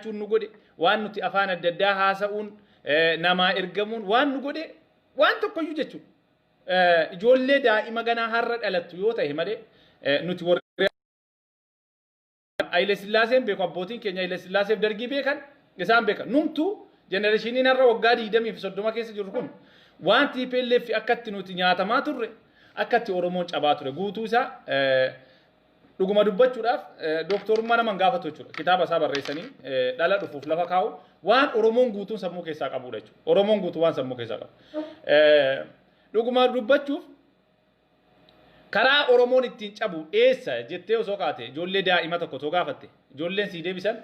nyaachuun nu godhe, waan nuti afaan adda addaa haasa'uun, namaa ergamuun waan nu godhe waan tokkoyyuu jechuudha. Ijoollee daa'ima ganaa har'a dhalattu yoo ta'e malee nuti warri Haile Sillaaseen beeku, abbootiin keenya Haile Sillaaseef Dargii beekan, isaan beekan. Numtuu generationiin har'a waggaa 20 fi 30 keessa jiru kun waan TPLF akkatti nuti nyaatamaa turre, akkatti Oromoon cabaa ture guutuu isaa dhuguma dubbachuudhaaf dooktorummaa nama hin gaafatu jechuudha. Kitaaba isaa barreessanii dhala dhufuuf lafa kaa'u waan Oromoon guutuun sammuu keessaa qabudha jechuudha. Oromoon guutuu waan sammuu keessaa qabu. Dhuguma dubbachuuf karaa Oromoon ittiin cabu eessa jettee osoo kaate, ijoollee daa'ima tokko osoo gaafatte, ijoolleen sii deebisan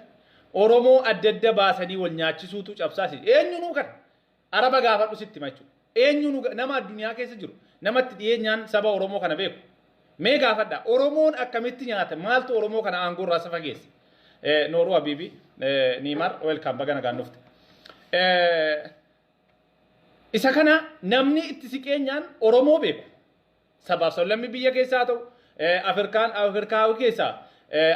Oromoo adda adda baasanii wal nyaachisuutu cabsaasi. Eenyunuu kan Araba gaafadhu sitti hima jechuudha. Eenyunuu nama addunyaa keessa jiru, namatti dhiyeenyaan saba Oromoo kana beeku. Mee gaafadha, Oromoon akkamitti nyaata, maaltu Oromoo kana aangoo irraa safa geesse? Nooruu Habiibi Niimar, welcome, baga nagaan dhufte. Isa kana namni itti siqeenyaan Oromoo beeku. Sabaaf sablammii biyya keessaa haa ta'u, Afrikaan Afrikaawii keessaa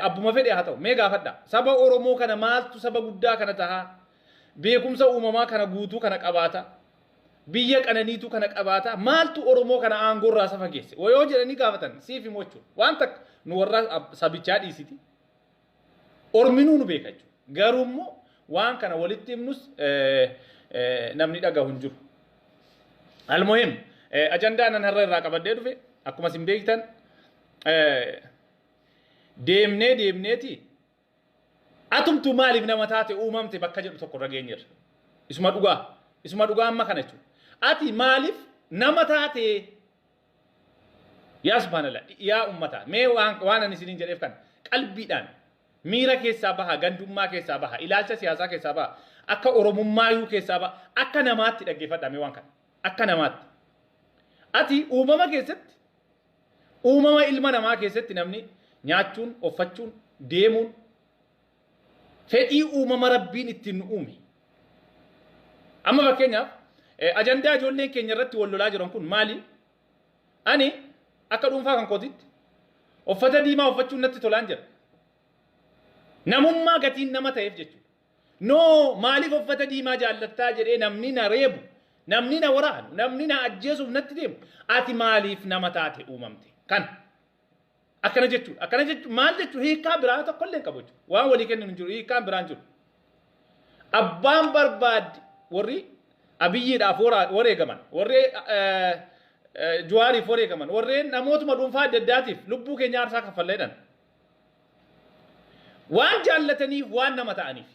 abbuma fedhe haa ta'u, mee gaafadha. Saba Oromoo kana maaltu saba guddaa kana tahaa? Beekumsa uumamaa kana guutuu kana qabaata? Biyya qananiituu kana qabaata? Maaltu Oromoo kana aangoo irraa safa geesse? Wayoo jedhanii gaafatan siif himu jechuudha. Waan takka nu warra sabichaa dhiisiti. Orminuu nu beeka jechuudha. Garuu immoo waan kana walitti himnus namni dhagahu hin jiru. Almuhim, ajandaa nan har'a irraa qabadhee dhufe akkuma isin beektan deemnee deemneeti atumtuu maaliif nama taate uumamte bakka jedhu tokko irra geenyeerra. Isuma dhugaa. Isuma dhugaa amma kana jechuudha. Ati maaliif nama taate? Yaa subhaanallah, yaa ummata, mee waan ani isiniin jedheef kana qalbiidhaan miira keessaa baha, gandummaa keessaa baha, ilaalcha siyaasaa keessaa baha, akka Oromummaayuu keessaa baha, akka namaatti dhaggeeffadhaa mee waan kana. Akka namaatti. Ati uumama keessatti, uumama ilma namaa keessatti namni nyaachuun, uffachuun, deemuun fedhii uumama Rabbiin ittiin nu uume. Amma fakkeenyaaf ajandaa ijoolleen keenya irratti wal lolaa jiran kun maali? Ani akka dhuunfaa kan kootitti uffata diimaa uffachuun natti tolaan jira. Namummaa gatiin nama ta'eef jechuudha. No, maaliif uffata diimaa jaallattaa jedhee namni na reebu, namni na waraanu, namni na ajjeesuuf natti deemu, ati maaliif nama taate uumamte? Kana. Akkana jechuudha. Akkana jechuun maal jechuudha? Hiikkaa biraa tokko illee hin qabu jechuudha. Waan walii kennu hin jiru. Hiikkaan biraan jiru. Abbaan barbaadde warri Abiyyiidhaaf wareegaman, warri Juwaariif wareegaman, warreen namootuma dhuunfaa adda addaatiif lubbuu keenya aarsaa kaffalla jedhan. Waan jaallataniif, waan nama ta'aniif.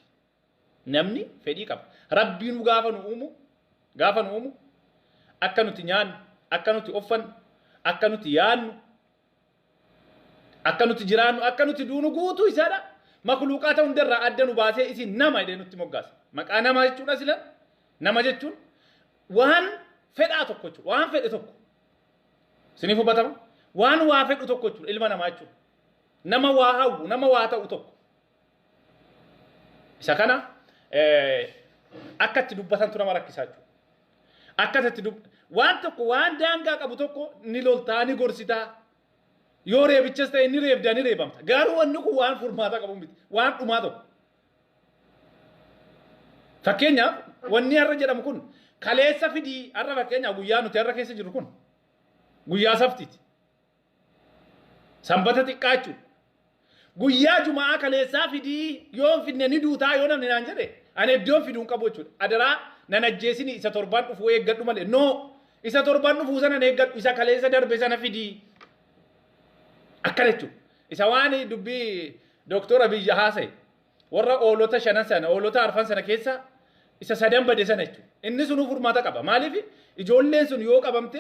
Namni fedhii qaba. Rabbiin gaafa nu uumu akka nuti nyaannu, akka nuti uffannu, akka nuti yaadnu, akka nuti jiraannu, akka nuti duunu guutuu isaadha. Makluuqaata hundarraa adda nu baasee isin nama jedhee nutti moggaase. Maqaa namaa jechuudha sila. Nama jechuun waan fedhaa tokko jechuudha. Waan fedhe tokko. Isiniif hubatama? Waan waa fedhu tokko jechuudha ilma namaa jechuudha. Nama waa hawwu, nama waa ta'u tokko. Isa kana akka itti dubbatantu nama rakkisaa jechuudha. Akka itti waan tokko, waan daangaa qabu tokko ni loltaa, ni gorsitaa. Yoo reebichas ta'e ni reebdaa, ni reebamta. Garuu wanni kun waan furmaata qabu miti. Waan dhumaa tokko. Fakkeenyaaf wanni har'a jedhamu kun kaleessa fidii, har'a fakkeenyaaf guyyaa nuti har'a keessa jirru kun guyyaa saftiiti. Sanbata xiqqaa jechuudha. Guyyaa Juma'aa kaleessaa fidii, yoo hin fidne ni duutaa yoo namni naan jedhe, ani iddoon fiduu hin qabu jechuudha. Adaraa nan ajjeesini, isa torban dhufuu eeggadhu malee. No, isa torban dhufuu sana eeggadhu, isa kaleessa darbe sana fidii. Akkana jechuudha. Isa waan dubbii Dooktor Abiyyi haasa'e warra oolota shanan sana, oolota arfan sana keessa isa sadan bade sana jechuudha. Inni sunuu furmaata qaba. Maaliif ijoolleen sun yoo qabamte,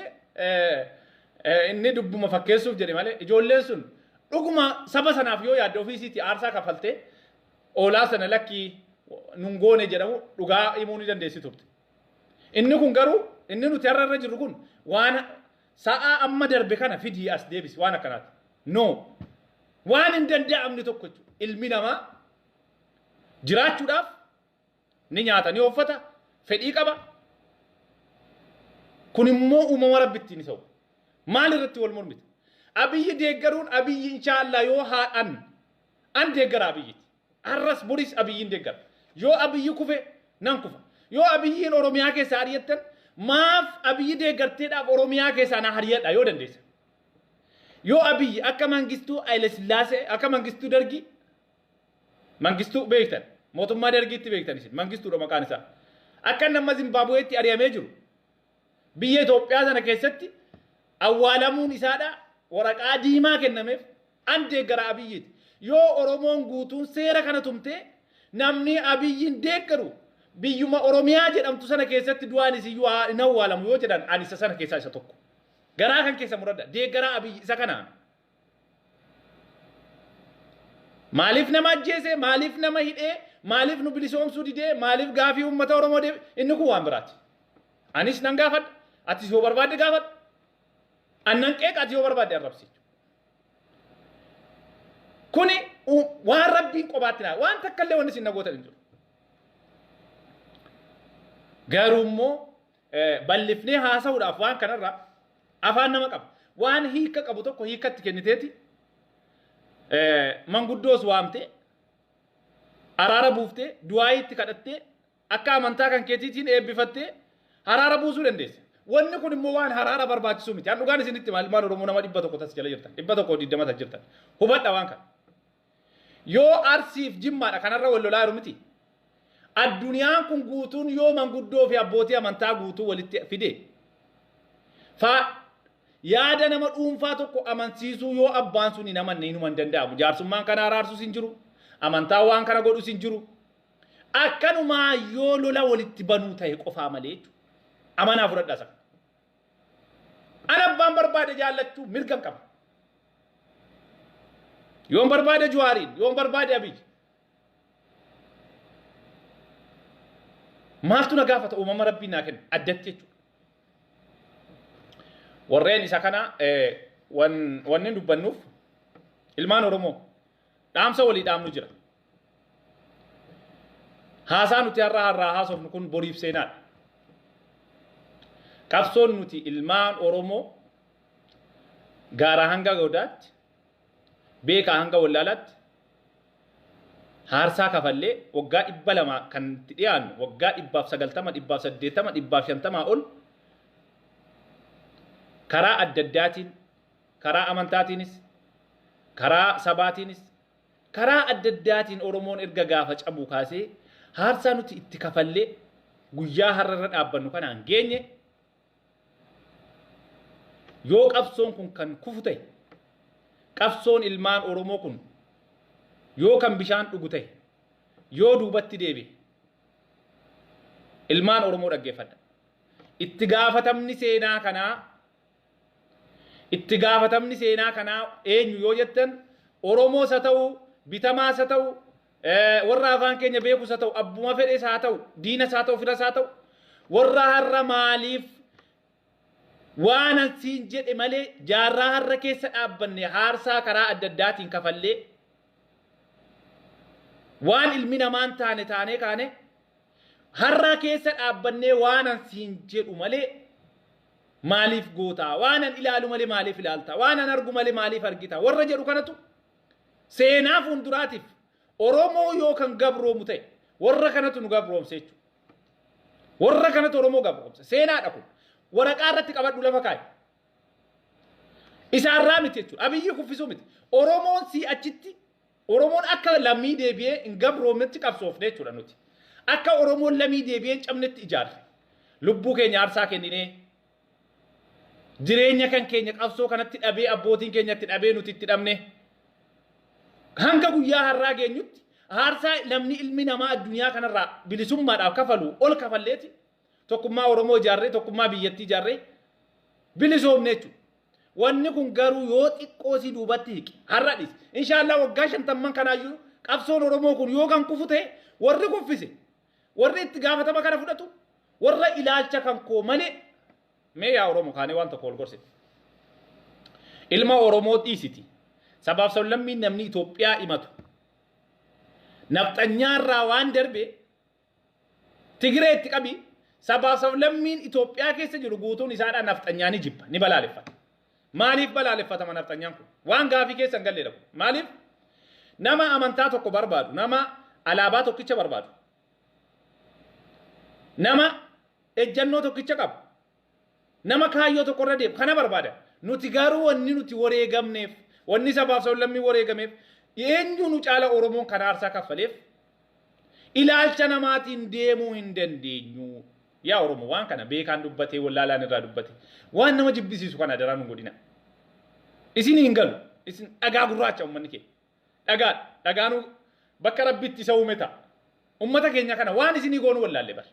inni dubbuma fakkeessuuf jedhe malee, ijoolleen sun dhuguma saba sanaaf yoo yaadde ofii isiitii aarsaa kafaltee oolaa sana lakkii nun goone jedhamu dhugaa himuu ni dandeessi turte. Inni kun garuu, inni nuti har'a irra jirru kun waan sa'aa amma darbe kana fidii as deebisi waan akkanaati. No. Waan hin danda'amne tokko jechuudha. Ilmi namaa jiraachuudhaaf ni nyaata, ni uffata, fedhii qaba. Kun immoo uumama Rabbitti ni ta'u. Maal irratti wal mormita? Abiyyi deeggaruun, Abiyyi inshaallah yoo haadhan an deeggara Abiyyiti. Har'as boris Abiyyiin deeggara. Yoo Abiyyi kufe nan kufa. Yoo Abiyyiin Oromiyaa keessaa ari'attan, maaf Abiyyi deeggarteedhaaf Oromiyaa keessaa na hariyadha yoo dandeessa. Yoo Abiyyi akka Mangistuu Haile Sillaasee, akka Mangistuu Dargii, Mangistuu beektan, mootummaa Dargiitti beektan isin, Mangistuudha maqaan isaa. Akka inni amma Zimbaabuweetti ari'amee jiru, biyya Itoophiyaa sana keessatti awwaalamuun isaadha waraqaa diimaa kennameef an deeggara Abiyyiiti. Yoo Oromoon guutuun seera kana tumtee namni Abiyyiin deeggaru biyyuma Oromiyaa jedhamtu sana keessatti du'aan isiyyuu hin awwaalamu yoo jedhan, ani isa sana keessaa isa tokko. Garaa kan keessa muradha. Deeggaraa Abiyyi isa kanaan. Maaliif nama ajjeese? Maaliif nama hidhee? Maaliif nu bilisoomsuu didee? Maaliif gaafii uummata Oromoo deebi? Inni kun waan biraati. Anis nan gaafadha. Atis yoo barbaadde gaafadhu. An nan qeeqa, ati yoo barbaadde arrabsi. Kuni waan Rabbiin qobaatti naa waan takka illee wanni isin na gootan hin jiru. Garuu immoo bal'ifnee haasa'uudhaaf waan kanarra afaan nama qaba. Waan hiika qabu tokko hiikatti kenniteeti manguddoos waamtee, araara buuftee, du'aayii itti kadhattee, akka amantaa kan keetiitiin eebbifattee haraara buusuu dandeessa. Wanni kun immoo waan haraara barbaachisu miti. An dhugaan isinitti maal, ilmaan Oromoo nama 100 tas jala jirtan, 120 tas jirtan. Hubadha waan kana. Yoo Arsiif Jimmaadha kanarra wal lolaa jiru miti. Addunyaan kun guutuun yoo manguddoo fi abbootii amantaa guutuu walitti fide faa yaada nama dhuunfaa tokko amansiisuu yoo abbaan sun hin amanne hinuma hin danda'amu. Jaarsummaan kana araarsus hin jiru. Amantaan waan kana godhus hin jiru. Akkanumaa yoo lola walitti banuu ta'e qofaa malee jechuudha. Amanaa fudhadhaa isa kana. An abbaan barbaade jaallachuu mirgan qaba. Yoon barbaade Juwaariin, yoon barbaade Abiy. Maaltu na gaafata? Uumama Rabbiin naa kenne addatti jechuudha. Warreen isa kana wanni dubbannuuf, ilmaan Oromoo, dhaamsa walii dhaamnu jira. Haasaa nuti har'a har'aa haasofnu kun boriif seenaadha. Qabsoon nuti ilmaan Oromoo gaaraa hanga godaatti, beekaa hanga wallaalaatti haarsaa kafallee waggaa 200 kan itti dhiyaannu, waggaa 190, 180, 150 ol karaa adda addaatiin, karaa amantaatiinis, karaa sabaatiinis, karaa adda addaatiin Oromoon erga gaafa cabuu kaasee haarsaa nuti itti kafallee guyyaa har'a irra dhaabbannu kanaan geenye, yoo qabsoon kun kan kufu ta'e, qabsoon ilmaan Oromoo kun yoo kan bishaan dhugu ta'e, yoo duubatti deebi'e, ilmaan Oromoo dhaggeeffadha. Itti gaafatamni seenaa kanaa, itti gaafatamni seenaa kanaa eenyu yoo jettan, Oromoos haa ta'u, bitamaas haa ta'u, warra afaan keenya beekus haa ta'u, abbuma fedhes haa ta'u, diinas haa ta'u, firas haa ta'u, warra har'a maaliif waan an siin jedhe malee jaarraa har'a keessa dhaabbanne haarsaa karaa adda addaatiin kafallee waan ilmi namaan taane taanee kaane har'a keessa dhaabbannee waan an siin jedhu malee maaliif gootaa, waan an ilaalu malee maaliif ilaalta, waan an argu malee maaliif argita warra jedhu kanatu seenaa fuulduraatiif Oromoo yoo kan gabroomu ta'e warra kanatu nu gabroomse jechuudha. Warra kanatu Oromoo gabroomse. Seenaadha kun. Waraqaa irratti qabadhu, lafa kaa'i. Isaarraa miti jechuudha. Abiyyi kuffisuu miti. Oromoon sii achitti Oromoon akka lammii deebi'ee hin gabroomnetti qabsoofne jechuudha nuti. Akka Oromoon lammii deebi'ee hin cabnetti ijaarre. Lubbuu keenya aarsaa kenninee, jireenya kan keenya qabsoo kanatti dhabee, abbootiin keenya itti dhabee, nuti itti dhabne, hanga guyyaa har'aa geenyutti aarsaa namni ilmi namaa addunyaa kanarraa bilisummaadhaaf kafalu ol kafalleeti tokkummaa Oromoo ijaarree, tokkummaa biyyattii ijaarree bilisoomne jechuudha. Wanni kun garuu yoo xiqqoo si duubatti hiqe har'a dhis. Inshaallah waggaa 50n kanaayyuu qabsoon Oromoo kun yoo kan kufu ta'e, warri kuffise, warri itti gaafatama kana fudhatu warra ilaalcha kan koo malee. Mee yaa Oromoo, kaanee waan tokko wal gorsine. Ilma Oromoo dhiisiti. Sabaaf sablammiin namni Itoophiyaa himatu. Nafxanyaarraa waan darbe Tigiree itti qabi, sabaaf sablammiin Itoophiyaa keessa jiru guutuun isaadhaa nafxanyaa ni jibba, ni balaaleffata. Maaliif balaaleffatama nafxanyaan kun? Waan gaafii keessa hin galleedha kun. Maaliif? Nama amantaa tokko barbaadu, nama alaabaa tokkicha barbaadu. Nama ejjannoo tokkicha qabu, nama kaayyoo tokko irra deemu kana barbaada. Nuti garuu wanni nuti wareegamneef, wanni sabaaf sablammii wareegameef, eenyu nu caala Oromoon kana aarsaa kaffaleef ilaalcha namaatiin deemuu hin dandeenyu. Yaa Oromoo, waan kana beekaan dubbatee wallaalaan irraa dubbate waan nama jibbisiisu kana daraa nu godhina. Isin hin galu. Isin dhagaa gurraacha uummanni keenya. Dhagaa dhagaanuu bakka Rabbitti isa uume ta'a. Uummata keenya kana waan isinii goonuu wallaalle bar.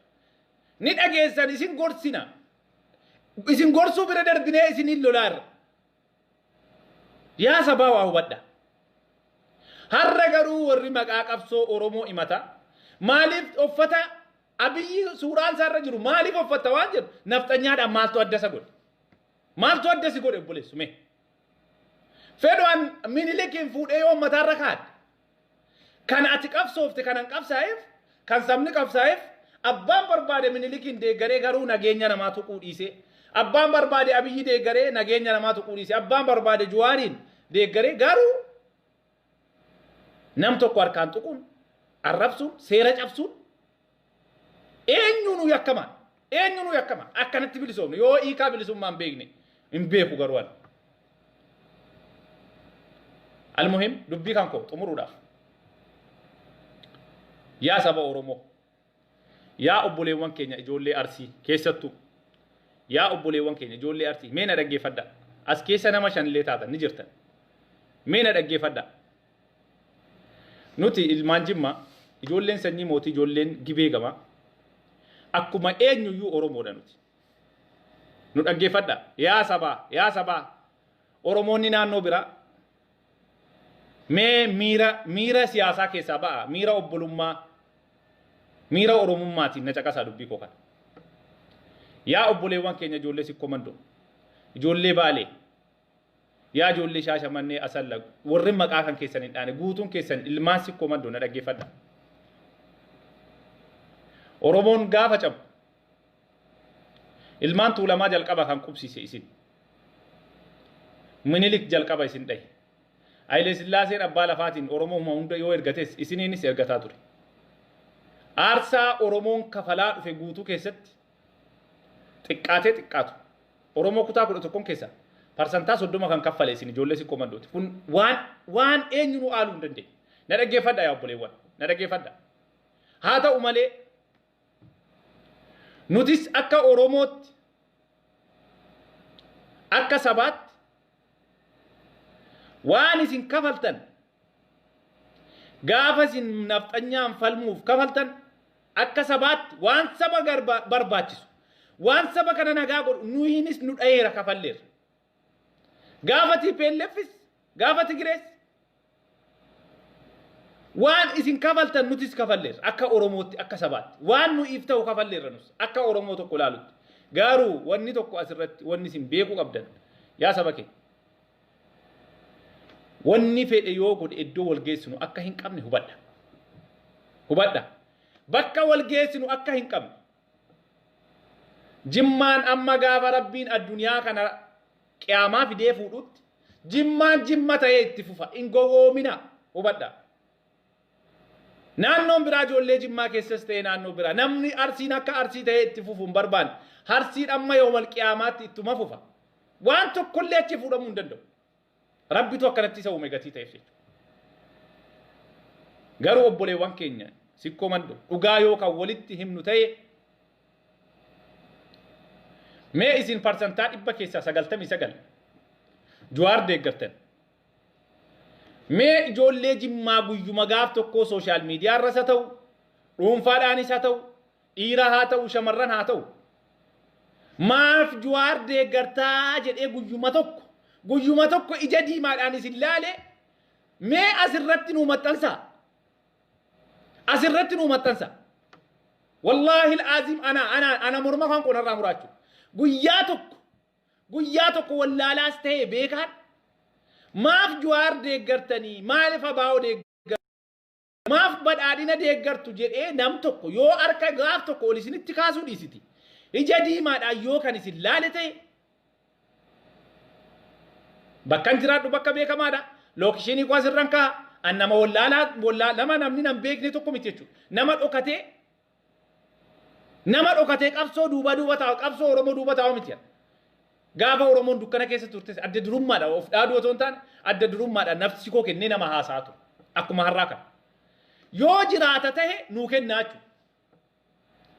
Ni dhageessan, isin gorsina. Isin gorsuu bira darbinee isiniin lolaa irra. Yaa sabaa, waa hubadha. Har'a garuu warri maqaa qabsoo Oromoo himata. Maaliif uffata Abiyyi suuraan isaa irra jiru maaliif uffatta waan jedhu, nafxanyaadhaan maaltu adda isa godhe? Maaltu adda si godhe, obboleessu mee? Fedhaan Minilikiin fuudhee yoo mataarra kaadde. Kan ati qabsoofte kanan qabsaa'eef, kan sabni qabsaa'eef, abbaan barbaade Minilikiin deeggaree garuu nageenya namaa tuquu dhiisee, abbaan barbaade Abiyyi deeggaree nageenya namaa tuquu dhiisee, abbaan barbaade Juwaariin deeggaree garuu nam tokko harkaan tuquun, arrabsuun, seera cabsuun eenyuunuu yakkamaa, eenyuunuu yakkamaa. Akkanatti bilisoomne yoo hiikaa bilisummaa hin beekne hin beeku garuu ani. Almuhim, dubbii kan koo xumuruudhaaf. Yaa saba Oromoo, yaa obboleewwan keenya ijoollee Arsii keessattuu, yaa obboleewwan keenya ijoollee Arsii, mee na dhaggeeffadhaa. As keessa nama shanillee taatan ni jirtan. Mee na dhaggeeffadhaa. Nuti ilmaan Jimmaa, ijoolleen sanyii mootii, ijoolleen Gibee gamaa, akkuma eenyuyyuu Oromoodha nuti. Nu dhaggeeffadhaa. Yaa sabaa, yaa sabaa, Oromoonni naannoo biraa mee miira siyaasaa keessaa ba'a, miira obbolummaa, miira Oromummaatiin na caqasaa dubbii koo kana. Yaa obboleewwan keenya ijoollee Sikkoo Mandoo, ijoollee Baalee, yaa ijoollee Shaashamannee, Asalla, warri maqaa kan keessan hin dhaane guutuun keessan ilmaan Sikkoo Mandoo, na dhaggeeffadha. Oromoon gaafa cabu ilmaan Tuulamaa jalqaba kan qubsiise isin. Minilik jalqaba isin dhahe. Hayilee Sillaaseen abbaa lafaatiin Oromoo hunda yoo ergates isiniinis ergataa ture. Aarsaa Oromoon kafalaa dhufe guutuu keessatti xiqqaatee xiqqaatu Oromoo kutaa 11 keessa 30% kan kaffale isin ijoollee Sikkoo Mandooti. Kun waan eenyu nu aaluu hin dandeenye. Na dhaggeeffadha, yaa obboleewwan. Na dhaggeeffadha. Haa ta'u malee nutis akka Oromootti, akka sabaatti, waan isin kafaltan, gaafa isin nafxanyaan falmuuf kafaltan, akka sabaatti waan saba barbaachisu, waan saba kana nagaa godhu nuyinis nu dhaheera, kafalleerra. Gaafa TPLFis gaafa Tigirees waan isin kafaltan nutis kafalleerra, akka Oromootti, akka sabaatti waan nuyiif ta'u kafalleerra nus akka Oromoo tokko ilaalutti. Garuu wanni tokko asirratti wanni isin beekuu qabdan, yaa saba keenya, wanni fedhe yoo godhe iddoo wal geessinu akka hin qabne hubadha. Hubadha. Bakka wal geessinu akka hin qabne. Jimmaan amma gaafa Rabbiin addunyaa kana qiyaamaa fidee fuudhutti Jimmaan Jimma ta'ee itti fufa. Hin gowwoomina, hubadha. Naannoon biraa ijoollee Jimmaa keessas ta'ee naannoo biraa namni Arsiin akka Arsii ta'ee itti fufu hin barbaanne. Arsiin amma yoomal qiyaamaatti ittuma fufa. Waan tokkollee achi fuudhamuu hin danda'u. Rabbitu akkanatti isa uume gatii ta'eef jechuudha. Garuu obboleewwan keenya Sikkoo Mandoo, dhugaa yoo kan walitti himnu ta'e, mee isin 100% keessaa 99 Jawaar deeggartan. Mee ijoollee Jimmaa guyyuma gaaf tokkoo social media irras haa ta'u, dhuunfaadhaanis haa ta'u, dhiira haa ta'u, shamarran haa ta'u, maaf Jawaar deeggartaa jedhee guyyuma tokko ija diimaadhaan isin laale mee asirratti nuu maxxansaa. Asirratti nuu maxxansaa. Wallaahi al'aaziim, ana morma kan qonarraa muraachuu. Guyyaa tokko wallaalaas ta'e beekaan maaf Jawaar deeggartanii, maaliif abaa'oo deeggartu, maaf badhaadhina deeggartu jedhee nam tokko yoo harka gaaf tokko ol isinitti kaasuu dhiisiti. Ija diimaadhaan yoo kan isin laale ta'e, bakkan jiraadhu bakka beekamaadha. Location koo asirran kaa'a. An nama wallaalaa nama namni nan beekne tokko miti jechuudha. Nama dhokatee Nama dhokatee qabsoo duuba duuba taa'u, qabsoo Oromoo duuba taa'u miti. Gaafa Oromoon dukkana keessa turtes adda durummaadha of dhaaduu otoo hin taane, adda durummaadha nafsi koo kennee nama haasaa ture. Akkuma har'aa kana. Yoo jiraata tahe nuu kennaa jechuudha.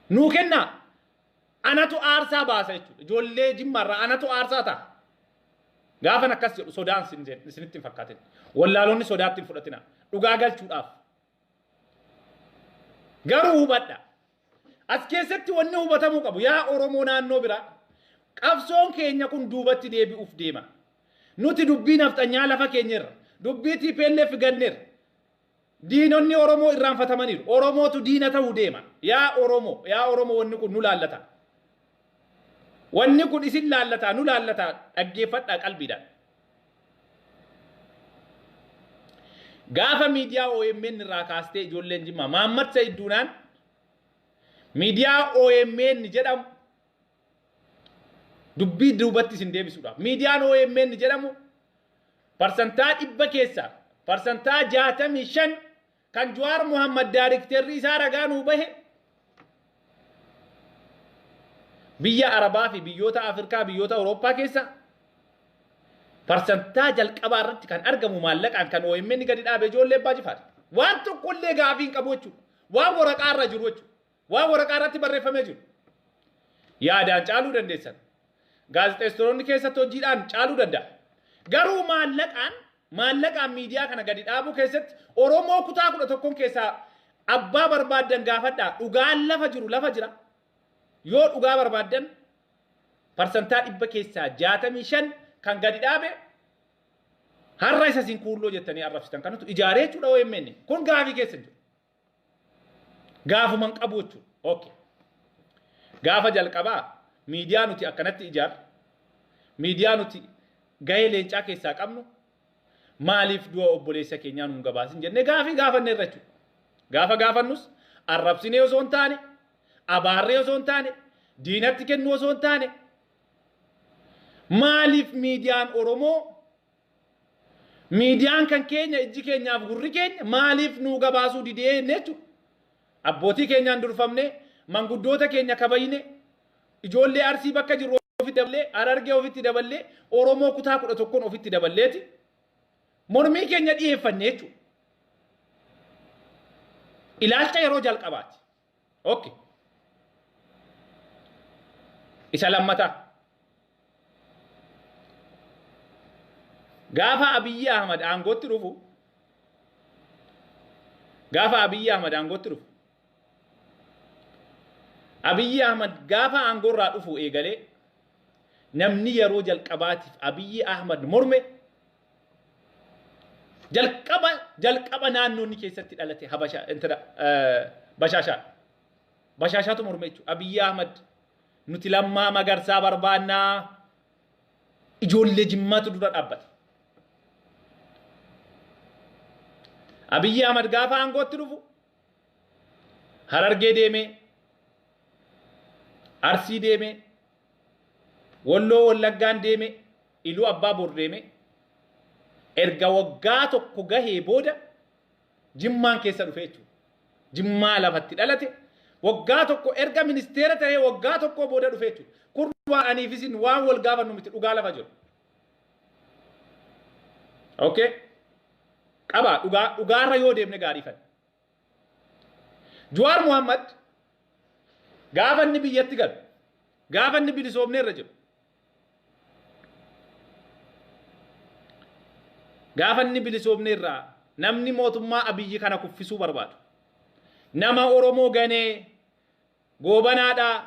Nuu kennaa. Anatu aarsaa baasa jechuudha. Ijoollee Jimmaarraa anatu aarsaa ta'a. Gaafan akkas jedhu sodaan isinitti hin fakkaatin. Wallaalonni sodaatti hin fudhatina. Dhugaa galchuudhaaf. Garuu hubadha. As keessatti wanni hubatamuu qabu, yaa Oromoo naannoo biraa, qabsoon keenya kun duubatti deebi'uuf deema. Nuti dubbii nafxanyaa lafa keenyerra, dubbii TPLF ganneerra. Diinonni Oromoo irraanfatamaniiru. Oromootu diina ta'uu deema. Yaa Oromoo, yaa Oromoo, wanni kun nu laallata. Wanni kun isin laallataa, nu laallataa, dhaggeeffadhaa qalbiidhaan. Gaafa miidiyaa OMN irraa kaastee ijoolleen Jimmaa Maammad Said Duunaan miidiyaa OMN jedhamu dubbii duubatti isin deebisuudhaaf. Miidiyaan OMN jedhamu 100% keessaa 65% kan Jawaar Muhammad daarikterri isaa ragaa nuu bahe, biyya Arabaa fi biyyoota Afrikaa, biyyoota Awurooppaa keessa parsantaa jalqabaa irratti kan argamu, maallaqaan kan OMN gadi dhaabe ijoollee Abbaa Jifaar. Waan tokkollee gaafii hin qabu jechuudha. Waan waraqaa irra jiru jechuudha. Waan waraqaa irratti barreeffamee jiru. Yaadaan caaluu dandeessan. Gaazexeessitoonni keessatti hojiidhaan caaluu danda'a. Garuu maallaqaan miidiyaa kana gadi dhaabuu keessatti Oromoo kutaa 11 keessaa abbaa barbaaddan gaafadhaa. Dhugaan lafa jiru lafa jira. Yoo dhugaa barbaaddan, 65% kan gadi dhaabe har'a isa isin kuulloo jettanii arrabsitan kanatu ijaaree jechuudha OMN. Kun gaafii keessa jiru. Gaafuman qabu jechuudha. Okay. Gaafa jalqabaa miidiyaa nuti akkanatti ijaarru, miidiyaa nuti gahee leencaa keessaa qabnu, maaliif du'a obboleessa keenyaa nuun gabaasin jennee gaafii gaafanne irra jechuudha. Gaafa gaafannus arrabsinee osoo hin taane, abaarree osoo hin taane, diinatti kennuu osoo hin taane, maaliif miidiyaan Oromoo, miidiyaan kan keenya, ijji keenyaaf gurri keenya, maaliif nuu gabaasuu didee jennee jechuudha. Abbootii keenyaan durfamnee, manguddoota keenya kabajne, ijoollee Arsii bakka jiru ofitti daballee, Harargee ofitti daballee, Oromoo kutaa 11n ofitti daballeeti mormii keenya dhiyeeffanne jechuudha. Ilaalcha yeroo jalqabaati. Okay. Isa lammataa. Gaafa Abiyyi Ahmad aangootti dhufu, gaafa Abiyyi Ahmad aangootti dhufu, Abiyyi Ahmad gaafa aangoorraa dhufu eegalee namni yeroo jalqabaatiif Abiyyi Ahmad morme, jalqaba jalqaba naannoo inni keessatti dhalate Habasha intala Bashaashaadha. Bashaashaatu morme jechuudha. Abiyyi Ahmad, nuti Lammaa Magarsaa barbaannaa, ijoollee Jimmaatu dura dhaabbate. Abiyyi Ahmad gaafa aangootti dhufu Harargee deemee, Arsii deemee, Walloo Wallaggaan deemee, Iluu Abbaa Boor deemee, erga waggaa tokko gahee booda Jimmaan keessa dhufe jechuudha. Jimmaa lafatti dhalate waggaa tokko erga ministeera ta'ee waggaa tokko booda dhufe jechuudha. Kun waan aniif isin waan wal gaafannu miti, dhugaa lafa jiru. Okay? Qabaa, dhugaa dhugaarra yoo deemne gaariifan. Jawaar Muhammad gaafa inni biyyatti galu, gaafa inni bilisoomne irra jiru, gaafa inni bilisoomne irraa namni mootummaa Abiyyi kana kuffisuu barbaadu, nama Oromoo ganee Goobanaadha.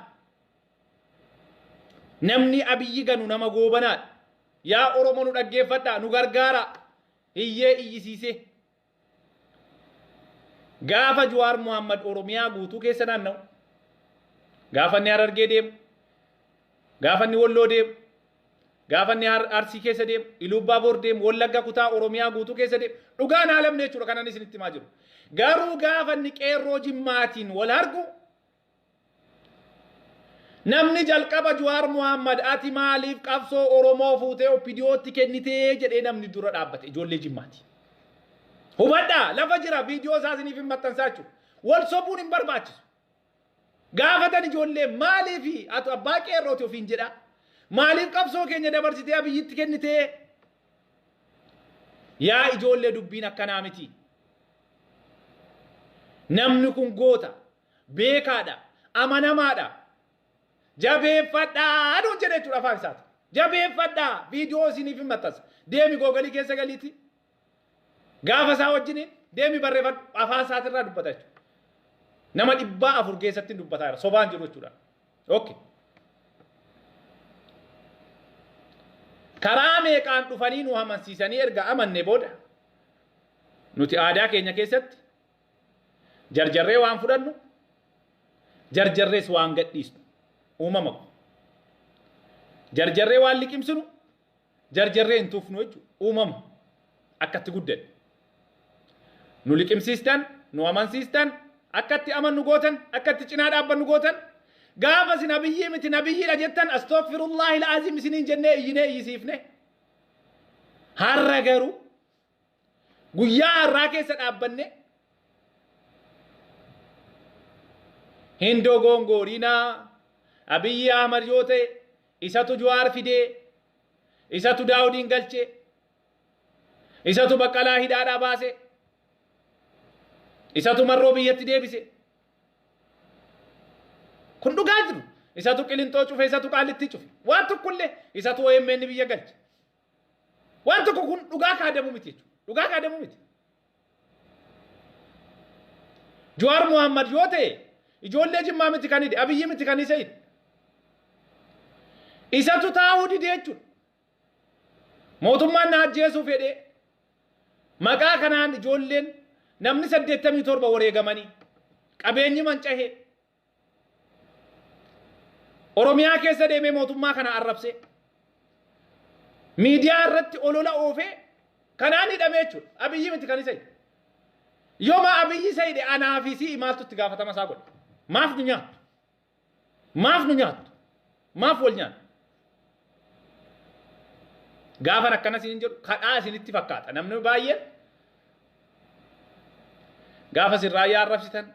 Namni Abiyyi ganu nama Goobanaadha. Yaa Oromoo, nu dhaggeeffadhaa, nu gargaara. Hiyyee iyyisiisee. Gaafa Jawaar Muhammad Oromiyaa guutuu keessa naanna'u, gaafa inni Harargee deemu, gaafa inni Walloo deemu, gaafa inni Arsii keessa deemu, Iluu Abbaa deemu, Wallagga, kutaa Oromiyaa guutuu keessa deemu, dhugaan haalamne jechuudha kanan isinitti himaa jiru. Garuu gaafa inni qeerroo Jimmaatiin wal argu, namni jalqaba "Jawaar Muhammad, ati maaliif qabsoo Oromoo fuutee OPDOtti kennitee?" jedhee namni dura dhaabbate ijoollee Jimmaati. Hubadhaa, lafa jira, viidiyoo isaa isiniif hin maxxansaa jechuudha. Wal sobuun hin barbaachisu. Gaafatan ijoollee maaliifi atu abbaa qeerrooti ofiin jedha. Maaliif qabsoo keenya dabarsitee Abiyyitti kennitee? Yaa ijoollee, dubbiin akkanaa miti. Namni kun goota, beekaadha, amanamaadha. Jabeeffadhaa nuun jedhe jechuudha afaan isaati. Jabeeffadhaa, viidiyoo isiniif hin maxxansa. Deemi Google keessa galiiti. Gaafa isaa wajjiniin deemi barreeffadhu, afaan isaatirraa dubbata jechuudha. Nama 400 keessatti dubbataa jira. Sobaan jiru jechuudha. Okay. Karaa meeqaan dhufanii nu amansiisanii, erga amanne booda nuti aadaa keenya keessatti jarjarree waan fudhannu, jarjarrees waan gadhiisnu uumama kun. Jarjarree waan liqimsinu, jarjarree hin tuufnu jechuudha uumama akkatti guddanne. Nu liqimsiistan, nu amansiistan, akkatti amannu gootan, akkatti cinaa dhaabbannu gootan. Gaafa isin Abiyyii miti, nabiyyiidha jettan, astaghfirullahi alazim isiniin jennee iyyinee iyyisiifne. Har'a garuu guyyaa har'aa keessa dhaabbanne hin dogongoorinaa. Abiyyi Ahmad yoo ta'e isatu Jawaar fidee, isatu Daawudiin galchee, isatu Baqqalaa hidhaadhaa baase, isatu Marroo biyyatti deebise. Kun dhugaa jiru. Isatu Qilinxoo cufe, isatu Qaallittii cufe. Waan tokkollee isatu OMN biyya galche. Waan tokko kun dhugaa kaadamuu miti jechuudha. Dhugaa kaadamuu miti. Jawaar Muhammad yoo ta'e ijoollee Jimmaa miti kan hidhe, Abiyyi miti kan isa hidhe. Isatu taa'uu dide jechuudha. Mootummaan na ajjeesuu fedhee maqaa kanaan ijoolleen namni 87 wareegamanii, qabeenyi mancahee, Oromiyaa keessa deemee mootummaa kana arrabsee, miidiyaa irratti olola oofee kanaan hidhamee jechuudha. Abiyyi miti kan isa hidhe. Yooma Abiyyi isa hidhe, anaa fi si'i maaltu itti gaafatama isaa godhe? Maaf nu nyaattu? Maaf nu nyaattu? Maaf wal nyaattu? Gaafan akkana isiniin jedhu kadhaa isinitti fakkaata. Namni baay'een gaafa isin Raayyaa arrabsitan,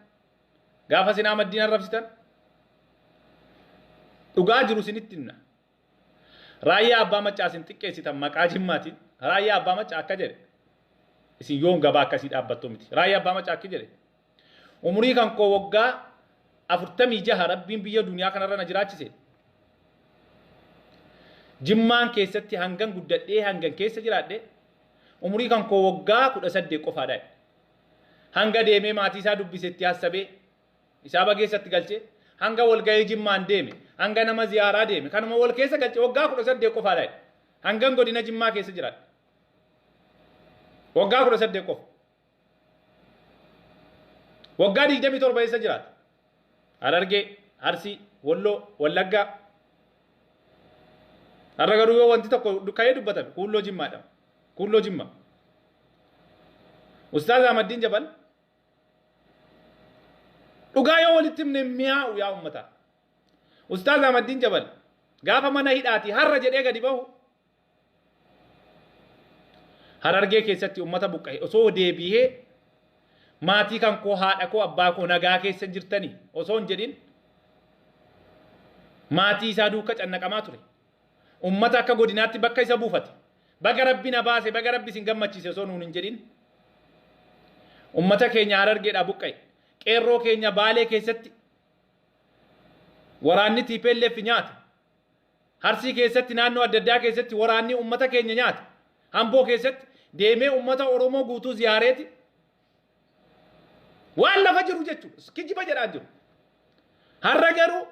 gaafa isin Ahmaddiin arrabsitan, dhugaa jiru isinitti himna. Raayyaa Abbaa Maccaa isin xiqqeessitan maqaa Jimmaatiin. Raayyaa Abbaa Maccaa akka jedhe, isin yoom gabaa akkasii dhaabbattu miti. Raayyaa Abbaa Maccaa akka jedhe, umurii kan koo waggaa 46 Rabbiin biyya duniyaa kanarra na jiraachise. Jimmaan keessatti hangan guddadhee, hangan keessa jiraadhe, umurii kan koo waggaa 18 qofaadha. Hanga deemee maatii isaa dubbise, itti hassabee isaa bageessatti galchee, hanga walgahii Jimmaan deeme, hanga nama ziyaaraa deeme, kanuma wal keessa galche, waggaa 18 qofaadha. Hangan godina Jimmaa keessa jiraadhe. Waggaa 18 qofa. Waggaa 27 eessa jiraata? Harargee, Arsii, Walloo, Wallaggaa. Har'a garuu yoo wanti tokko ka'ee dubbatame kuulloo Jimmaadha. Kuulloo Jimmaa. Ustaaz Ahmaddiin Jabal dhugaa yoo walitti himne mi'aawu yaa uummataa. Ustaaz Ahmaddiin Jabal gaafa mana hidhaati har'a jedhee gadi bahu, Harargee keessatti uummata buqqa'e osoo deebi'ee maatii kan koo, haadha koo, abbaa koo nagaa keessa jirtanii osoo hin jedhin maatii isaa duuka cannaqamaa ture. Uummata akka godinaatti bakka isa buufate. Baga Rabbi na baase, baga Rabbi isin gammachiise osoo nuun hin jedhin. Uummata keenya Harargeedhaa buqqa'e. Qeerroo keenya Baalee keessatti waraanni TPLF nyaate. Arsii keessatti, naannoo adda addaa keessatti waraanni uummata keenya nyaate. Amboo keessatti deemee uummata Oromoo guutuu ziyaareeti. Waan lafa jiru jechuudha. Kijiba jedhaan jiru. Har'a garuu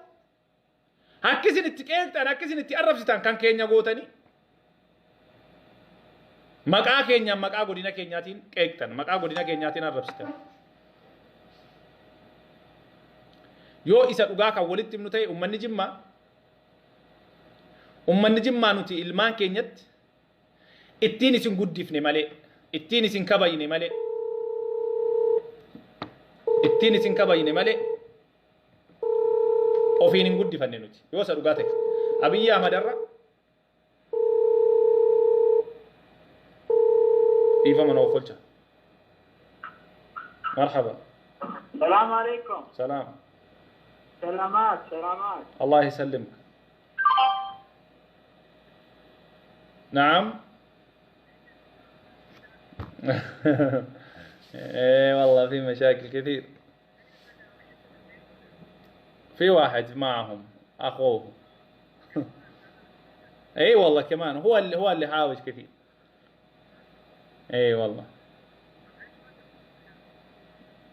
akki isin itti qeeqxan, akki isin itti arrabsitan kan keenya gootanii maqaa keenyaan, maqaa godina keenyaatiin qeeqxan, maqaa godina keenyaatiin arrabsitan. Yoo isa dhugaa kan walitti himnu ta'e, uummanni Jimmaa nuti ilmaan keenyatti ittiin isin guddifne malee, ittiin isin kabajne malee, ittiin isin kabajne malee ofiin hin guddifanne nuti. Yoo isa dhugaa ta'e, Abiyyi Ahmad irra dhiifama na offolcha. Marhaba. السلام عليكم. Salaam. سلامات سلامات. الله يسلمك. نعم. ايه والله في مشاكل كثير. في واحد معهم اخوه. اي والله كمان هو اللي حاوج كثير. اي والله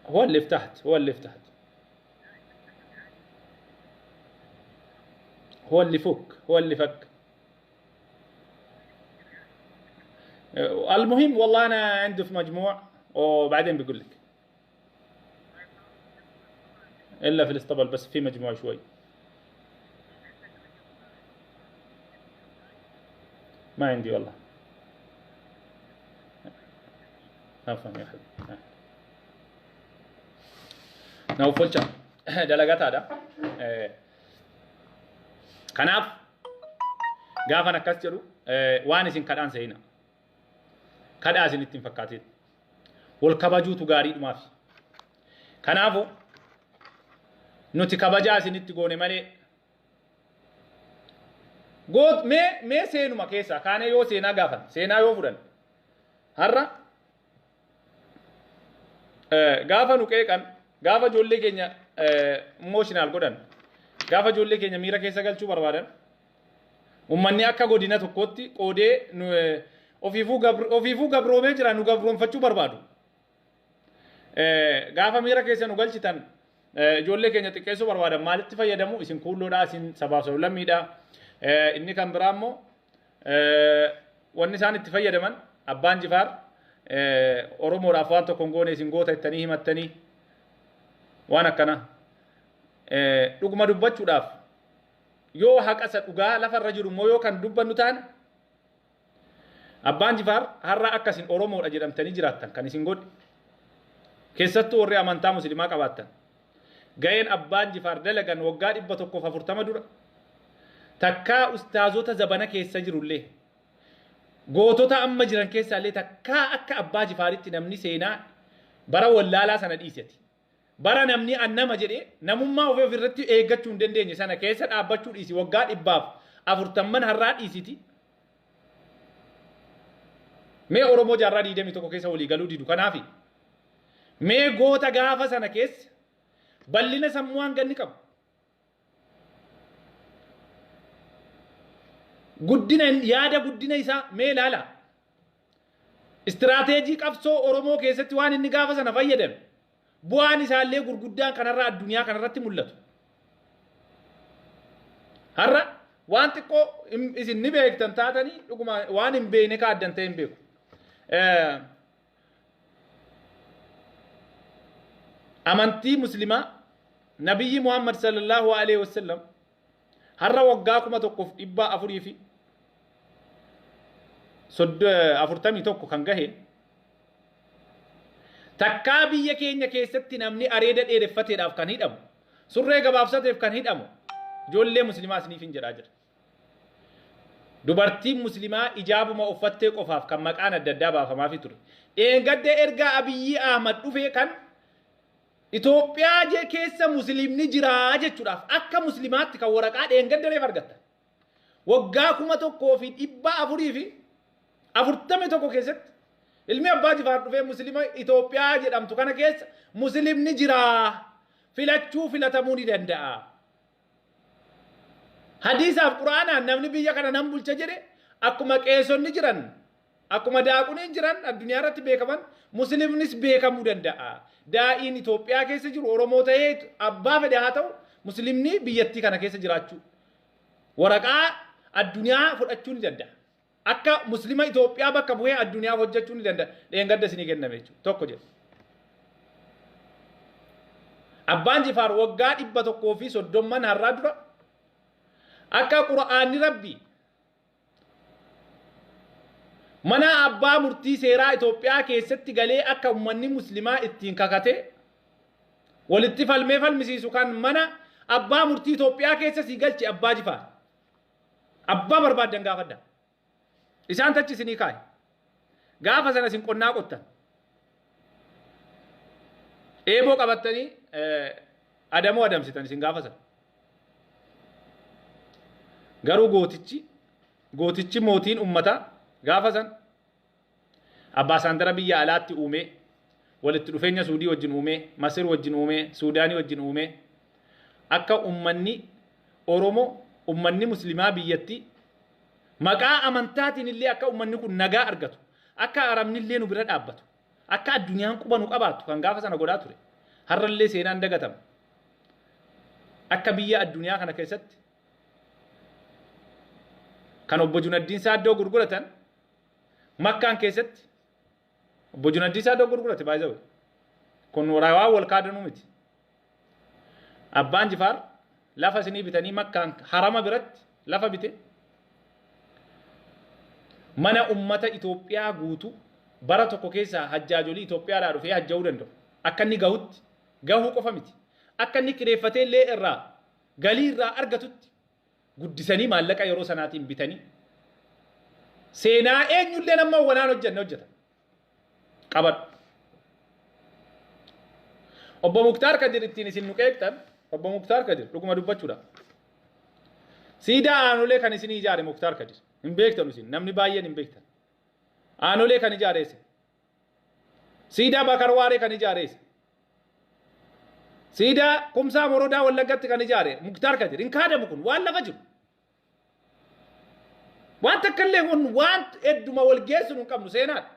هو اللي فتحت، هو اللي فتحت، هو اللي فك، هو اللي فك. المهم والله انا عنده في مجموع وبعدين بيقول لك الا في الاسطبل، بس في مجموع شوي ما عندي والله. عفوا يا حبيبي. Na uffolcha dalagataadha. Kanaaf gaafan akkas jedhu waan isin kadhaan seena. Kadhaa isin ittiin fakkaatin. Wal kabajuutu gaariidhumaaf. Kanaafuu nuti kabajaa isinitti goone malee goot mee seenuma keessaa kaanee yoo seenaa gaafan, seenaa yoo fudhan, har'a gaafa nu qeeqan, gaafa ijoollee keenya emotional godhan, gaafa ijoollee keenya miira keessa galchuu barbaadan, ummanni akka godina tokkootti qoodee nu ofiifuu gabroomee jira, nu gabroonfachuu barbaadu. Gaafa miira keessa nu galchitan, ijoollee keenya xiqqeessuu barbaadan, maalitti fayyadamu? Isin kuulloodha, isin sabaaf sablammiidha. Inni kan biraa immoo wanni isaan itti fayyadaman Abbaan Jifaar Oromoodhaaf waan tokko hin goone, isin goota jettanii himattanii waan akkana. Dhuguma dubbachuudhaaf yoo haqa isa dhugaa lafarra jiru immoo yoo kan dubbannu taane, Abbaan Jifaar har'a akka isin Oromoodha jedhamtanii jiraattan kan isin godhe, keessattuu warri amantaa musliimaa qabaattan, ga'een Abbaan Jifaar dalagan waggaa 140 dura takkaa ustaazota zabana keessa jirullee, gootota amma jiran keessaallee takkaa akka Abbaa Jifaaritti namni seenaa bara wallaalaa sana dhiiseti. Bara namni annama jedhee namummaa ofii ofirratti eeggachuu hin dandeenye sana keessa dhaabbachuu dhiisi, waggaa 140n har'aa dhiisiti. Mee Oromoo jaarraa 21 keessa walii galuu didu kanaafi. Mee goota gaafa sana keessa bal'ina sammuu hanga inni qabu. Guddina yaada, guddina isaa mee ilaala. Istiraateejii qabsoo Oromoo keessatti waan inni gaafa sana fayyadame, bu'aan isaallee gurguddaan kanarra addunyaa kanarratti mul'atu. Har'a waan xiqqoo isin ni beektan taatanii, dhuguma waan hin beekne ka addan ta'e hin beeku. Amantii muslimaa Nabiyyi Muhammad sallallahu alaihi wasallam har'a waggaa 1441 kan gahe, takkaa biyya keenya keessatti namni areeda dheereffateedhaaf kan hidhamu, surree gabaabsateef kan hidhamu, ijoollee muslimaa isiniif hin jedhaa jira. Dubartiin muslimaa ijaabuma uffattee qofaaf kan maqaan adda addaa baafamaafii ture. Dheengadda ergaa Abiyyi Ahmad dhufee kan Itoophiyaa keessa musliimni jiraa jechuudhaaf akka muslimaatti kan waraqaa dheengadda reef argatta. Waggaa 1441 keessatti ilmi Abbaa Jifaar dhufee muslima Itoophiyaa jedhamtu kana keessa muslimni jiraa, filachuu filatamuu ni danda'a. Hadiisaaf Quraanaan namni biyya kana nan bulcha jedhe, akkuma qeesonni jiran, akkuma daaquniin jiran addunyaa irratti beekaman, muslimnis beekamuu danda'a. Daa'iin Itoophiyaa keessa jiru Oromoo ta'ee abbaa fedhe haa ta'u, muslimni biyyattii kana keessa jiraachuu waraqaa addunyaa fudhachuu ni danda'a. Akka muslima Itoophiyaa bakka bu'ee addunyaaf hojjechuu ni danda'a. Dheengadda isinii kenname jechuudha. Tokko jedhu. Abbaan Jifaar waggaa 130n har'aa dura akka Qura'aanni Rabbii mana abbaa murtii seeraa Itoophiyaa keessatti galee akka uummanni muslimaa ittiin kakatee walitti falmee falmisiisu kan mana abbaa murtii Itoophiyaa keessa sii galche Abbaa Jifaar. Abbaa barbaaddan gaafadha. Isaan tachi isinii kaa'e. Gaafa sana isin qonnaa qottan. Eeboo qabattanii Adamoo adamsitan isin gaafa sana. Garuu gootichi mootiin ummataa gaafa san abbaasaandara biyya alaatti uumee, walitti dhufeenya Suudii wajjin uumee, Masir wajjin uumee, Suudaanii wajjin uumee, akka ummanni Oromoo, ummanni Muslimaa biyyattii maqaa amantaatiin illee akka ummanni kun nagaa argatu, akka Arabni illee nu bira dhaabbatu, akka addunyaan quba nu qabaattu kan gaafa sana godhaa ture. Har'allee seenaan dagatama. Akka biyya addunyaa kana keessatti kan obbo Junaddiin Saaddoo gurguratan Makkaan keessatti obbo Junaddiin Saaddoo gurgurate baay'ee kun waan wal kaadanuu miti. Abbaan Jifaar lafa isinii bitanii Makkaan harama biratti lafa bite, mana ummata Itoophiyaa guutuu bara tokko keessaa hajjaajolii Itoophiyaadhaa dhufee hajja'uu danda'u. Akka inni gahutti gahuu qofa miti. Akka inni kireeffatee illee irraa galii irraa argatutti guddisanii maallaqa yeroo sanaatiin bitanii seenaa eenyullee nama wanaan hojjenne hojjetan. Qabadhu. Obbo Muktaar Kadir ittiin isin nu qeeqxan, Obbo Muktaar Kadir dhuguma dubbachuudha. Siidaa Aanolee kan isinii ijaare Muktaar Kadir. Hin beektan isin, namni baay'een hin beektan. Aanolee kan ijaare isin. Siidaa Bakar Waaree kan ijaare isin. Siidaa Kumsaa Morodaa Wallaggatti kan ijaare Muktaar Kadir. Hin kaadamu, kun waan lafa jiru. Waan takka illee kun waan hedduma wal geessu hin qabnu, seenaadha.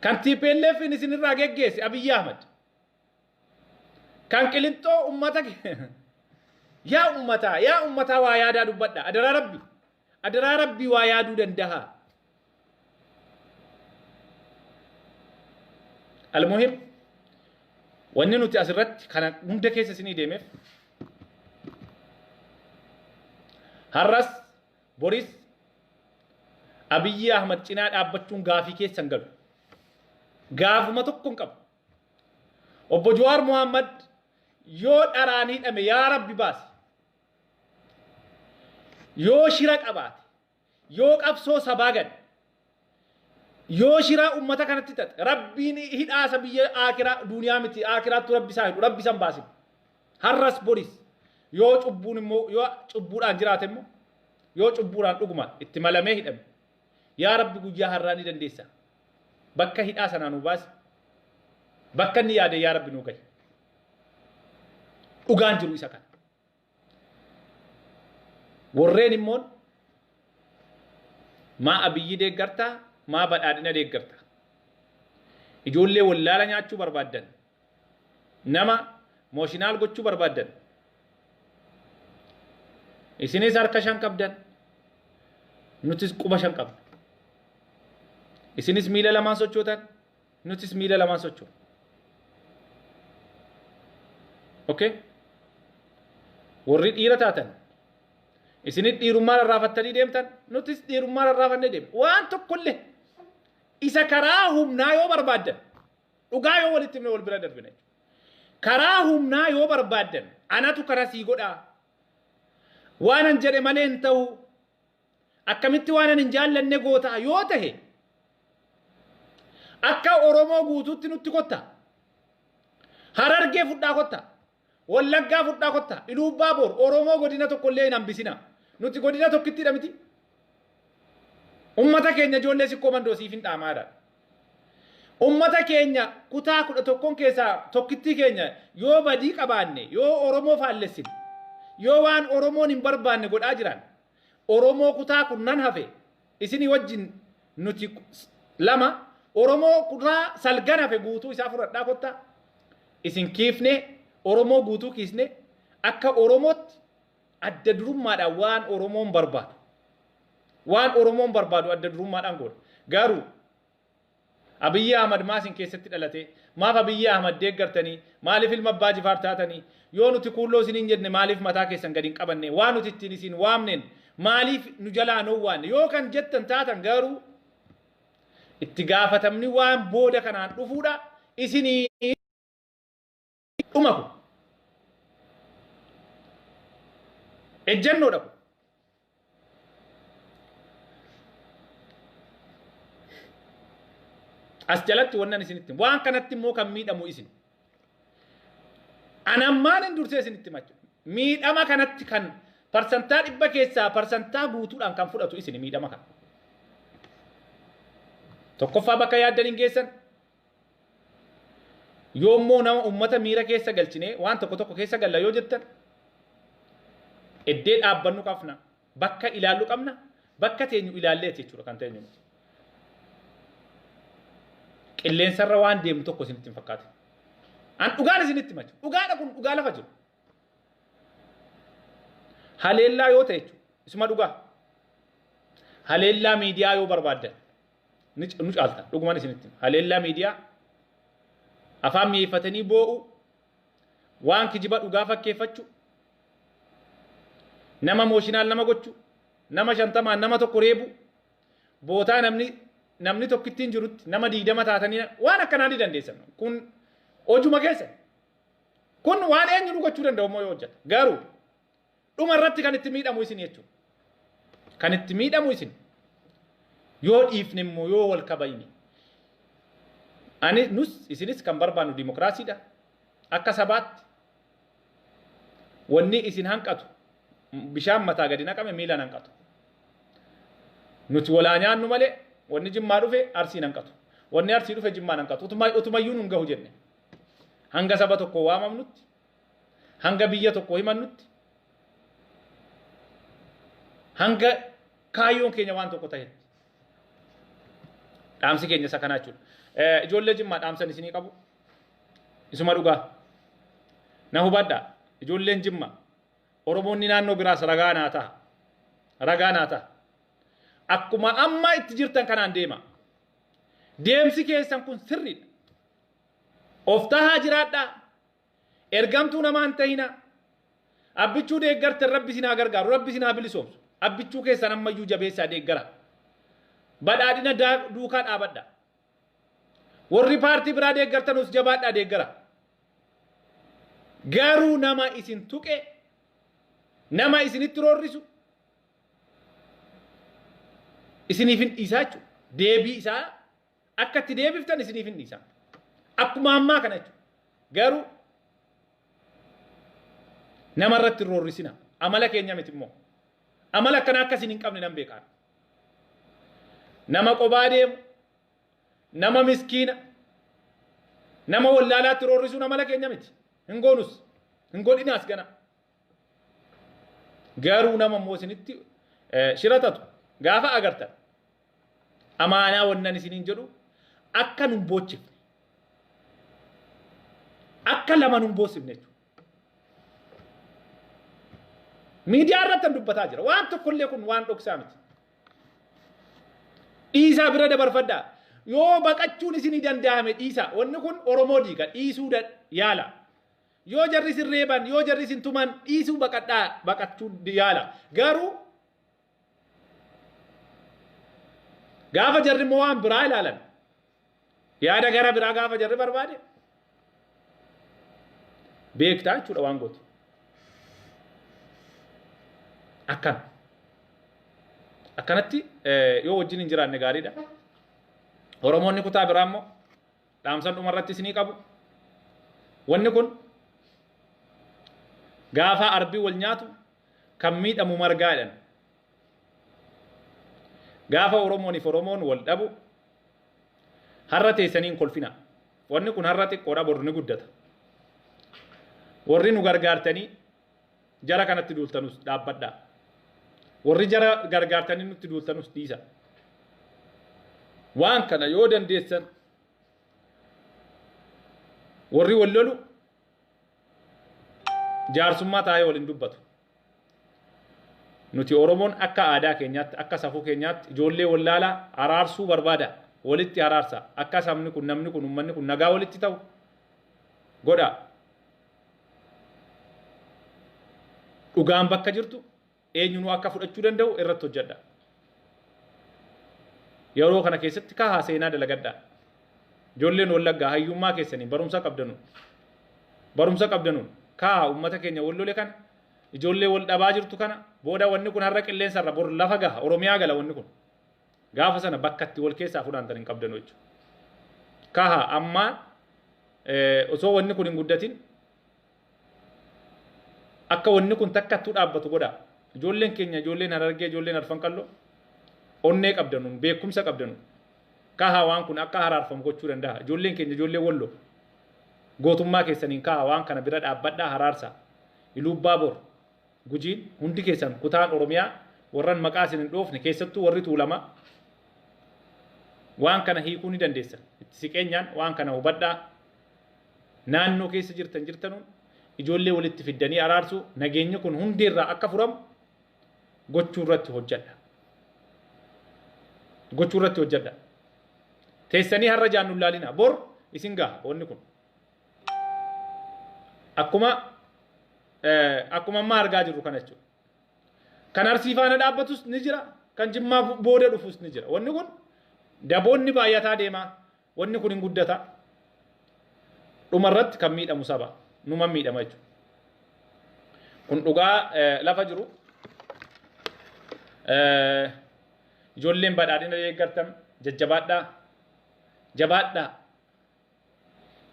Kan TPLF isinirraa geggeesse Abiyyi Ahmad. Kan Qilinxoo ummata, yaa ummataa, yaa ummataa, waa yaadaa dubbadha. Adaraa Rabbi. Adaraa Rabbi, waa yaaduu danda'a. Almuhim, wanni nuti asirratti kana hunda keessa isinii deemeef, har'as boris Abiyyi Ahmad cinaa dhaabbachuun gaafii keessan galu. Gaafuma tokko hin qabu. Obbo Jawaar Muhammad yoo dharaan hidhame, yaa Rabbi baasi. Yoo shira qabaate, yoo qabsoo sabaa gad, yoo shiraa ummata kanatti xaxe, Rabbiin hidhaasa biyya aakiraa, duniyaa miti aakiraattu Rabbi isaa hidhu, Rabbi isan baasin. Har'as boris yoo cubbuun immoo, yoo cubbuudhaan jiraate immoo, yoo cubbuudhaan dhuguma itti malamee hidhame, yaa Rabbi, guyyaa har'aa ni dandeessa. Bakka hidhaa sanaa nu baasi. Bakka inni yaade yaa Rabbi nu gahi. Dhugaan jiru isa kana. Warreen immoo maa Abiyyi deeggartaa, maa badhaadhina deeggartaa? Ijoollee wallaala nyaachuu barbaaddan, nama emotional gochuu barbaaddan. Isinis harka shan qabdan, nutis quba shan qabna. Isinis miila lamaan sochootan, nutis miila lamaan sochoona. Okay? Warri dhiira taatan isinit dhiirummaa rarraafattanii deemtan, nutis dhiirummaa rarraafannee deemna. Waan tokkollee isa karaa humnaa yoo barbaaddan, dhugaa yoo walitti himne wal bira darbina. Karaa humnaa yoo barbaaddan, anatu kana sii godhaa. Waanan jedhe malee hin ta'u. Akkamitti waanan hin jaallanne gootaa yoo tahe, akka Oromoo guutuutti nutti kotta. Harargee fudhaa kotta. Wallaggaa fudhaa kotta. Iluubbaa Boor, Oromoo godina tokko illee hin hambisina. Nuti godina tokkittidha miti. Ummata keenya ijoollee Sikkoo Mandoo siif hin dhaamaadha. Ummata keenya kutaa 11n keessaa tokkittii keenya yoo badii qabaanne, yoo Oromoo faallessine, yoo waan Oromoon hin barbaanne godhaa jiran, Oromoo kutaa kurnan hafe isinii wajjin nuti lama, Oromoo kutaa salgan hafe guutuu isaa fudhadhaa kottaa. Isin kiifnee, Oromoo guutuu kiisnee, akka Oromootti adda durummaadhaan waan Oromoon barbaadu. Waan Oromoon barbaadu adda durummaadhaan goona. Garuu Abiyyi Ahmad maa isin keessatti dhalate? Maaf Abiyyi Ahmad deeggartanii? Maaliif ilma Abbaa Jifaar taatanii? Yoo nuti kuulloo isiniin jenne maaliif mataa keessan gadi hin qabanne? Waan nuti ittiin isin waamneen maaliif nu jalaa hin owwaanne? Yoo kan jettan taatan garuu itti gaafatamni waan booda kanaan dhufuudha isinii dhuma kun. Ejjennoodha kun. As jalatti wannan isinitti waan kanatti immoo kan miidhamu isin. Anammaan hin dursee isinitti machu. Miidhama kanatti kan parsantaa 100 keessaa parsantaa guutuudhaan kan fudhatu isin miidhama kana. Tokkoffaa bakka yaaddan hin geessan. Yoommoo nama uummata miira keessa galchinee waan tokko tokko keessa galla yoo jettan eddee dhaabbannu qabna, bakka ilaallu qabna, bakka teenyu ilaalleeti jechuudha kan teenyu. Qilleensarra waan deemu tokko isinitti hin fakkaate. An dhugaan isinitti machu. Dhugaadha kun dhugaa lafa jiru. Haleellaa yoo ta'e jechuudha. Isuma dhugaa. Haleellaa miidiyaa yoo barbaaddan nu caalta dhugumaan isinitti. Haleellaa miidiyaa afaan mi'eeffatanii boo'u, waan kijiba dhugaa fakkeeffachuu, nama mooshinaan nama gochuu, nama 50n nama tokko reebu, bootaa namni tokkittiin jirutti nama 20 taatanii waan akkanaa ni dandeessan. Kun hojuma keessa. Kun waan eenyu gochuu danda'u immoo yoo hojjeta. Garuu dhuma irratti kan itti miidhamu isin jechuudha. Kan itti miidhamu isin. Yoo dhiifne immoo yoo wal kabajne. Ani nus isinis kan barbaannu dimokiraasiidha. Akka sabaatti wanni isin hanqatu bishaan mataa gadi naqame miilaan hanqatu. Nuti walaa nyaannu malee wanni Jimmaa dhufe Arsiin hanqatu. Wanni Arsii dhufe Jimmaan hanqatu. Utumayyuu nun gahu jenne. Hanga saba tokko waamamnutti, hanga biyya tokko himannutti, hanga kaayyoon keenya waan tokko ta'etti. Dhaamsi keenya isa kanaa jechuudha. Ijoollee Jimmaa dhaamsan isinii qabu. Isuma dhugaa. Na hubadhaa. Ijoolleen Jimmaa. Oromoonni naannoo biraas ragaa naa ta'a. Ragaa naa ta'a. Akkuma amma itti jirtan kanaan deema. Deemsi keessan kun sirriidha. Of tahaa jiraadhaa. Ergamtuu namaa hin ta'inaa. Abbichuu deeggartan Rabbi isin haa gargaaru. Rabbi isin haa bilisoomsu. Abbichuu keessan ammayyuu jabeessaa deeggara. Badhaadhina duukaa dhaabadha. Warri paartii biraa deeggartanus jabaadhaa deeggara. Garuu nama isin tuqe, nama isinitti roorrisu, isiniif hin dhiisaa jechuudha. Deebii isaa akka itti deebiftan isiniif hin dhiisaa. Akkuma ammaa kana jechuudha. Garuu nama irratti hin roorrisina. Amala keenya miti immoo. Amala akkanaa akka isin hin qabne nan beekaa. Nama qobaa deemu, nama miskiina, nama wallaalaatti roorrisuun amala keenya miti. Hin goonus, hin godhinaas gana. Garuu nama immoo isinitti shiratatu gaafa agartan amaanaa wannan isiniin jedhu akka nun boochifne, akka lama nun boossifne jechuudha. Miidiyaa irratti kan dubbataa jira. Waan tokkollee kun waan dhoksaa miti. Dhiisaa bira dabarfadhaa. Yoo baqachuun isinii danda'ame dhiisaa. Wanni kun Oromoo diiga. Dhiisuu yaala. Yoo jarri isin reeban, yoo jarri isin tuman dhiisuu baqadhaa baqachuu yaala. Garuu gaafa jarri immoo waan biraa ilaalan yaada gara biraa gaafa jarri barbaade beektaa jechuudha waan gootu. Akkana. Akkanatti yoo wajjin hin jiraanne gaariidha. Oromoonni kutaa biraa immoo dhaamsan dhumarratti isinii qabu. Wanni kun gaafa arbii wal nyaatu kan miidhamu margaa jedhan. Gaafa Oromooniif Oromoon wal dhabu har'a teessanii hin kolfina. Wanni kun har'a xiqqoodha bor ni guddata. Warri nu gargaartanii jara kanatti duultanus dhaabbadhaa. Warri jara gargaartanii nutti duultanus dhiisa. Waan kana yoo dandeessan warri wal lolu jaarsummaa taa'ee waliin dubbatu. Nuti Oromoon akka aadaa keenyaatti, akka safuu keenyaatti ijoollee wallaalaa araarsuu barbaada. Walitti araarsa. Akka sabni kun, namni kun, uummanni kun nagaa walitti ta'u godha. Dhugaan bakka jirtu eenyunuu akka fudhachuu danda'u irratti hojjedha. Yeroo kana keessatti kahaa seenaa dalagadhaa. Ijoolleen Wallaggaa hayyummaa keessanii barumsa qabdanuun barumsa qabdanuun kahaa uummata keenya wal lole kana ijoollee wal dhabaa jirtu kana booda wanni kun har'a qilleensa irra bor lafa gaha Oromiyaa gala wanni kun. Gaafa sana bakka itti wal keessaa funaantan hin qabdanu jechuudha. Kaha ammaa osoo wanni kun hin guddatin akka wanni kun takkattuu dhaabbatu godha. Ijoolleen keenya, ijoolleen Harargee, ijoolleen Arfan Qalloo onnee qabdanuun, beekumsa qabdanuun kaha waan kun akka haraarfamu gochuu danda'a. Ijoolleen keenya, ijoollee Walloo, gootummaa keessaniin kaha waan kana bira dhaabbadhaa, haraarsa. Iluubbaa Bor, Gujiin hundi keessan, kutaan Oromiyaa warran maqaa isin hin dhoofne, keessattuu warri Tuulamaa, waan kana hiikuu ni dandeessan. Itti siqeenyaan waan kana hubadhaa. Naannoo keessa jirtan jirtanuun ijoollee walitti fiddanii araarsuu, nageenyi kun hundeerraa akka furamu gochuu irratti hojjedha. Gochuu irratti hojjedha. Teessanii har'a jaannu laalina. Bor isin gaha wanni kun. Akkuma ammaa argaa jirru kana jechuudha. Kan Arsii faana dhaabbatus ni jira. Kan Jimmaa booda dhufus ni jira. Wanni kun daboonni baay'ataa deemaa. Wanni kun hin guddata. Dhumarratti kan miidhamu saba. Numa miidhama jechuudha. Kun dhugaa lafa jiru. Ijoolleen badhaadhina deeggartan jajjabaadhaa. Jabaadhaa.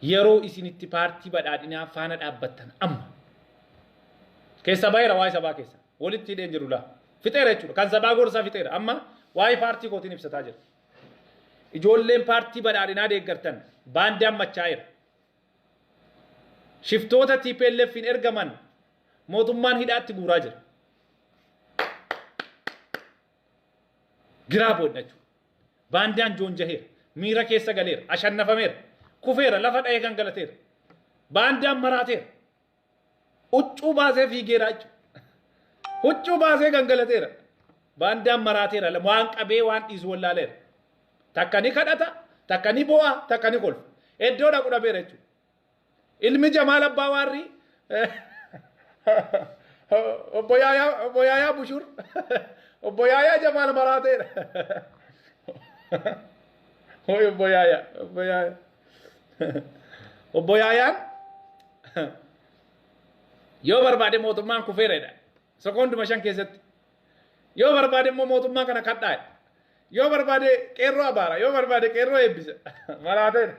Yeroo isinitti paartii badhaadhinaa faana dhaabbattan amma. Keessa baheera waa'ee sabaa keessa. Walitti hidheen jiru laa. Fixeera jechuudha. Kan sabaa gorsaa fixeera. Amma waa'ee paartii kootiin ibsataa jira. Ijoolleen paartii badhaadhinaa deeggartan, baandaan machaa'eera. Shiftoota TPLFin ergaman mootummaan hidhaatti guuraa jira. Giraa boodha jechuudha. Baandaan joonjaheera. Miira keessa galeera. Ashannafameera. Kufeera. Lafa dha'ee gangalateera. Baandaan maraateera. Huccuu baasee fiigeera jechuudha. Huccuu baasee gangalateera. Baandaan maraateera. Waan qabee waan dhiisu wallaaleera. Takka ni kadhata, takka ni boo'a, takka ni kolfa. Iddoo dhaqu dhabeera jechuudha. Ilmi Jamaal Abbaa Waarrii, obbo Yaayaa Bushur, obbo Yaayaa Jamaal maraateera. Hooyi obbo Yaayaa, obbo Yaayaa. Obbo Yaayaan yoo barbaade mootummaan kufeeredha. Sekoonduma 5 keessatti. Yoo barbaade immoo mootummaa kana kadhaadha. Yoo barbaade qeerroo abaara. Yoo barbaade qeerroo eebbisa. Maraateera.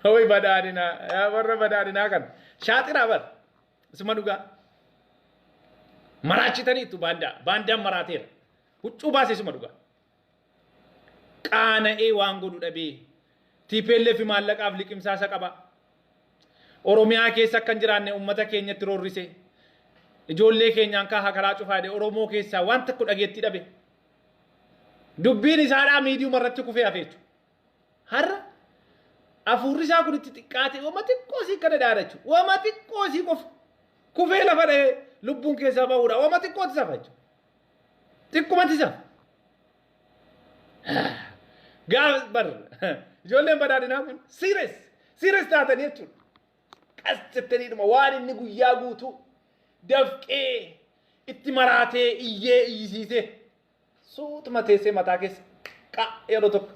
Hooyi badhaadhinaa. Yaa warra badhaadhinaa kana. Shaaxiraa bar. Isuma dhugaa. Maraachitaniitu baandaa. Baandaan maraateera. Huccuu baase isuma dhugaa. Qaana'ee waan godhu dhabee. TPLF maallaqaaf liqimsaa isa qaba. Oromiyaa keessa akka hin jiraanne uummata keenyatti roorrise. Ijoollee keenyaan kaaha karaa cufaa jedhe, Oromoo keessaa waan tokko dhageettii dhabe. Dubbiin isaadhaa miidiyuma irratti kufee hafe jechuudha. Har'a hafuurri isaa kun itti xiqqaate, wama xiqqoo isii kana dhaara jechuudha. Wama xiqqoo isii qofa. Kufee lafa dha'ee lubbuun keessaa bahuudha. Wama xiqqootti safa jechuudha. Xiqqumatti safa. Gaafa bar ijoolleen badhaadhinaa kun serious serious taatanii jechuudha. Qas jettaniidhuma waan inni guyyaa guutuu dafqee itti maraatee iyyee iyyisiisee suutuma teessee mataa keessa qa yeroo tokko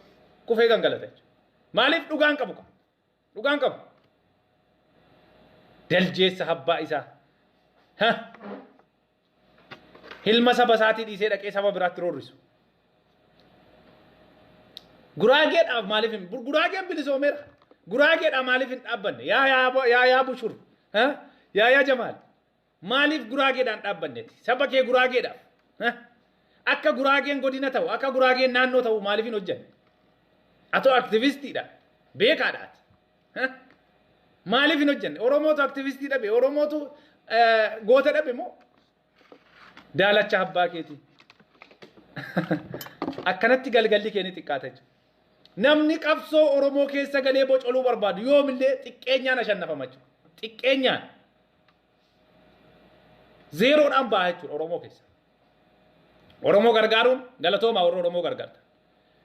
kufee gangalata jechuudha. Maaliif? Dhugaan qabu qaba. Dhugaan qabu. Daljeessa abbaa isaa. Ha? Hilma saba isaatii dhiisee dhaqee saba biraatti roorrisu. Guraageedhaaf maaliif hin, Guraageen bilisoomeera. Guraageedhaaf maaliif hin dhaabbanne? Yaa yaa yaa yaa Bushur. Ha? Yaa yaa Jamaal. Maaliif Guraageedhaan dhaabbanneeti? Saba kee Guraageedhaaf. Ha? Akka Guraageen godina ta'u, akka Guraageen naannoo ta'u maaliif hin hojjenne? Atoo aktivistiidha. Beekaadhaati. Ha? Maaliif hin hojjenne? Oromootu aktivistii dhabe, Oromootu goota dhabe moo? Daalacha abbaa keetii. Akkanatti galgalli kee ni xiqqaata jechuudha. Namni qabsoo Oromoo keessa galee bocoluu barbaadu yoomillee xiqqeenyaan ashannafama jechuudha. Xiqqeenyaan. Zeeroodhaan ba'a jechuudha Oromoo keessa. Oromoo gargaaruun galatooma, warra Oromoo gargaarta.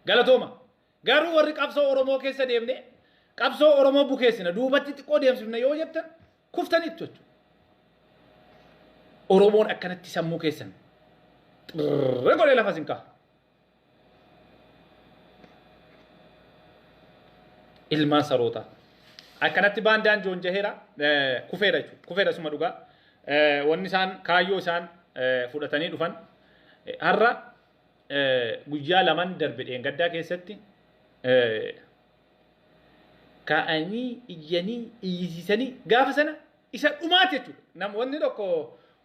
Galatooma. Garuu warri qabsoo Oromoo keessa deemne, qabsoo Oromoo bukeessina, duubatti xiqqoo deemsifna yoo jettan, kuftaniittu jechuudha. Oromoon akkanatti sammuu keessan xirree godhee lafa isin kaa'a. Ilmaan sarootaa. Akkanatti baandaan joonjaheera, kufeera jechuudha. Kufeera suma dhugaa. Wanni isaan kaayyoo isaan fudhatanii dhufan har'a guyyaa laman darbe dheengaddaa keessatti Ka'anii iyyanii iyyisiisanii gaafa sana isa dhumaati jechuudha. Namoonni tokko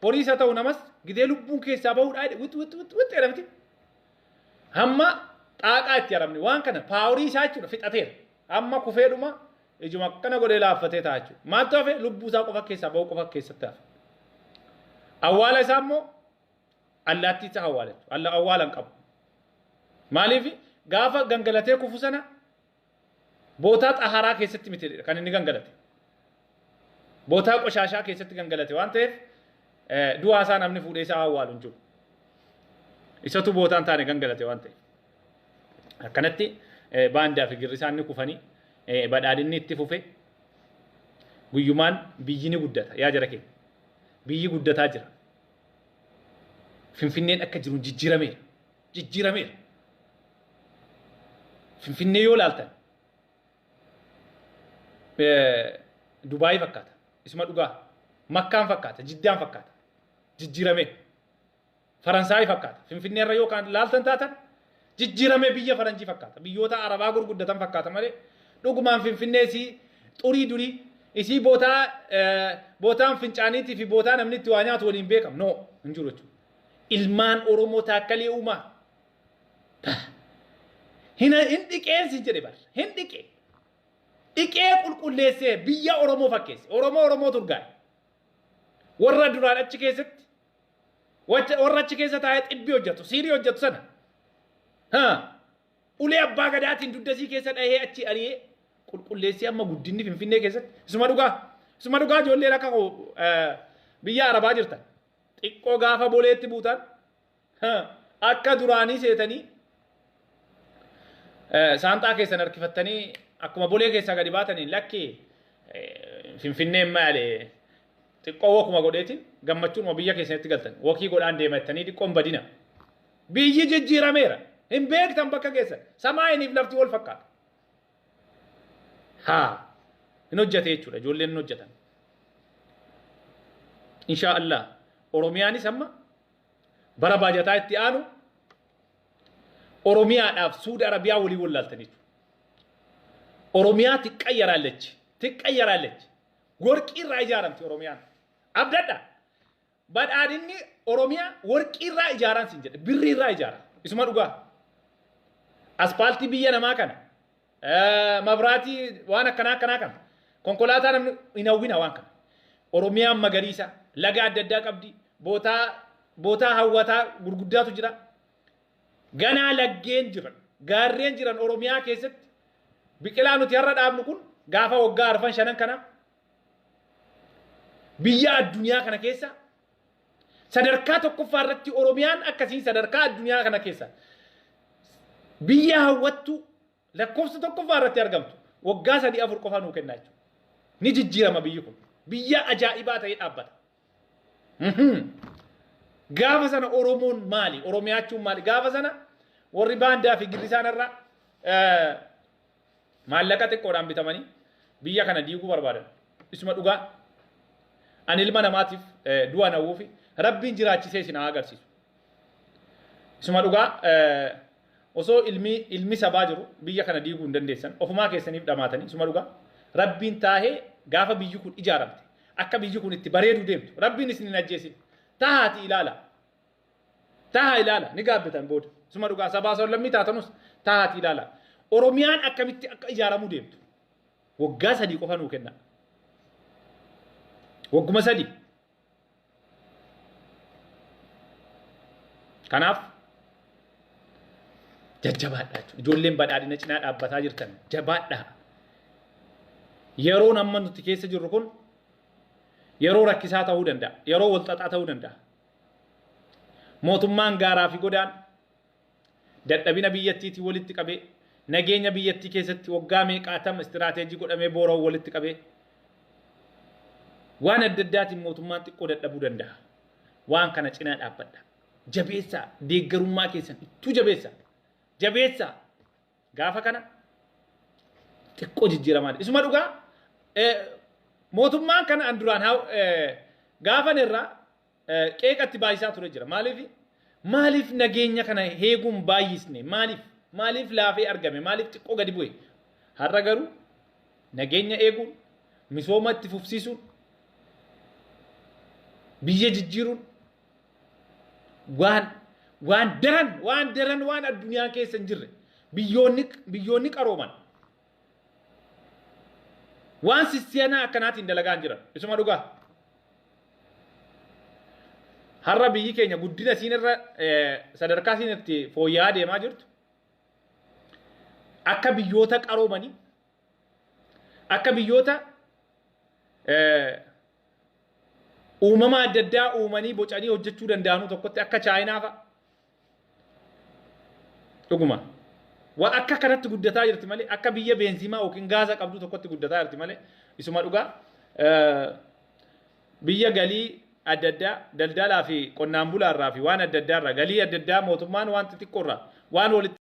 horii isa ta'u namas gidee lubbuun keessaa bahuudhaa jedhe wit wit wit wit jedhamti. Hamma xaaqaa itti haramne waan kana paaworii isaa jechuudha fixateera. Amma kufeedhuma ijuma akkana godhee laaffatee ta'a jechuudha. Maaltu hafe? Lubbuu isaa qofa keessaa bahuu qofa keessatti hafe. Awwaala isaa immoo allaattii isaa awwaala jechuudha. Alla awwaala hin qabu. Maaliif? Gaafa gangalatee kufu sana bootaa xaharaa keessatti miti kan inni gangalate. Bootaa qoshaashaa keessatti gangalate waan ta'eef du'aa isaa namni fuudhee isaa awwaalu hin jiru. Isatu bootaa hin taane gangalate waan ta'eef. Akkanatti baandaa fi girrisaan ni kufanii badhaadhinni itti fufe. Guyyumaan biyyi ni guddata yaa jara keenya. Biyyi guddataa jira. Finfinneen akka jiru jijjiirameera. Jijjiirameera. Finfinnee yoo ilaaltan Dubaayii fakkaata. Isuma dhugaa. Makkaan fakkaata. Jiddaan fakkaata. Jijjiiramee. Faransaayii fakkaata. Finfinnee irra yoo kan laaltan taatan jijjiiramee biyya faranjii fakkaata. Biyyoota Arabaa gurguddatan fakkaata malee dhugumaan Finfinnee isii xurii durii isii bootaa bootaan fincaaniitii fi bootaa namni itti waa nyaatu waliin beekamu. No, hin jiru jechuudha. Ilmaan Oromoo Taakkalee Uumaa hin hin dhiqeen si jedhe bar hin dhiqee. Dhiqee qulqulleessee biyya Oromoo fakkeesse. Oromoo Oromoo turgaa'e. Warra duraan achi keessatti warra achi keessa taa'ee xibbii hojjetu, siirii hojjetu sana. Ulee abbaa gadaatiin dugdasii keessa dhahee achi ari'ee qulqulleessee amma guddinni Finfinnee keessatti. Isuma dhugaa. Isuma dhugaa ijoolleen akka koo biyya Arabaa jirtan. Xiqqoo gaafa boleetti buutan akka duraanii seetanii saanxaa keessan harkifattanii akkuma bolee keessaa gadi baatanii lakki Finfinneen maali xiqqoo wokuma godheetiin gammachuun biyya keessanitti galtan wokii godhaan deema jettanii xiqqoon badina. Biyyi jijjiirameera. Hin beektan bakka keessan. Samaayiniif lafti wal fakkaata. Haa hin hojjete jechuudha ijoolleen hin hojjetan. Inshaa Allah Oromiyaanis amma bara baajataa itti aanu Oromiyaadhaaf Suudi Arabiyaa walii wallaaltan jechuudha. Oromiyaa tiqqayyaraallechi tiqqayyaraallechi worqii irraa ijaaramti Oromiyaan. Abdadha. Badhaadhinni Oromiyaa worqii irraa ijaaran siin jedhe, birrii irraa ijaara. Isuma dhugaa. Aspaaltii biyya namaa kana, mabraatii waan akkanaa akkanaa kana, konkolaataa namni hin hawwina waan kana. Oromiyaan magariisa, laga adda addaa qabdi, bootaa bootaa hawwataa gurguddaatu jira. Ganaa laggeen jiran, gaarreen jiran Oromiyaa keessatti biqilaa nuti har'a dhaabnu kun gaafa waggaa arfan shanan kana biyya addunyaa kana keessa sadarkaa tokkoffaa irratti Oromiyaan akkasii sadarkaa addunyaa kana keessa biyya hawwattuu lakkoofsa tokkoffaa irratti argamtu waggaa 3 4 qofa nuu kennaa jechuudha. Ni jijjiirama biyyi kun. Biyya ajaa'ibaa ta'ee dhaabbata. Gaafa sana Oromoon maali? Oromiyaachuun maali? Gaafa sana warri baandaa fi girrisaan irraa maallaqa xiqqoodhaan bitamanii biyya kana diiguu barbaadan. Isuma dhugaa. Ani ilma namaatiif du'a nawwuufi Rabbiin jiraachisee isin haa agarsiisu. Isuma dhugaa osoo ilmi ilmi sabaa jiru biyya kana diiguu hin dandeessan. Ofumaa keessaniif dhamaatanii isuma dhugaa. Rabbiin taahee gaafa biyyi kun ijaaramte akka biyyi kun itti bareedu deemtu Rabbiin isin hin ajjeesin. Tahaati ilaala. Tahaa ilaala ni gaabbitan booda. Isuma dhugaa sabaa sablammii taatanus tahaati ilaala. Oromiyaan akkamitti akka ijaaramuu deemtu. Waggaa 3 qofa nuu kenna. Wagguma 3. Kanaaf jajjabaadhaa jechuudha. Ijoolleen badhaadhina cinaa dhaabbataa jirtan jabaadhaa. Yeroon amma nuti keessa jirru kun yeroo rakkisaa ta'uu danda'a. Yeroo walxaxaa ta'uu danda'a. Mootummaan gaaraa fi godaan dadhabina biyyattiitiin walitti qabee nageenya biyyattii keessatti waggaa meeqaatam istiraateejii godhamee boora'u walitti qabee waan adda addaatiin mootummaan xiqqoo dadhabuu danda'a. Waan kana cinaa dhaabbadha. Jabeessaa, deeggarummaa keessan ittuu jabeessaa. Jabeessaa. Gaafa kana xiqqoo jijjiiramaa. Isuma dhugaa mootummaan kana an duraan gaafan irraa qeeqatti baay'isaa ture jira. Maaliif? Maaliif nageenya kana heeguun baay'isne? Maaliif? Maaliif laafee argame? Maaliif xiqqoo gadi bu'e? Har'a garuu Nageenya eeguun, misooma itti fufsiisuun, biyya jijjiiruun waan daran waan addunyaa keessa hin jirre, biyyoonni qarooman waan sissiyanaa akkanaatiin dalagaa hin jiran. Isuma dhugaa. Har'a biyyi keenya guddina isiin irra, sadarkaa isiin itti fooyya'aa deemaa jirtu, akka biyyoota qaroomanii, akka biyyoota uumama adda addaa uumanii bocanii hojjechuu danda'anuu tokkotti, akka Chaayinaa fa'a. Dhuguma. Waa akka kanatti guddataa jirti malee, akka biyya beenzimaa yookiin gaasa qabdu tokkotti guddataa jirti malee, isuma dhugaa, biyya galii adda addaa daldalaa fi qonnaan bulaa irraa fi waan adda addaa irraa galii adda addaa mootummaan waan xixiqqoo irraa waan walitti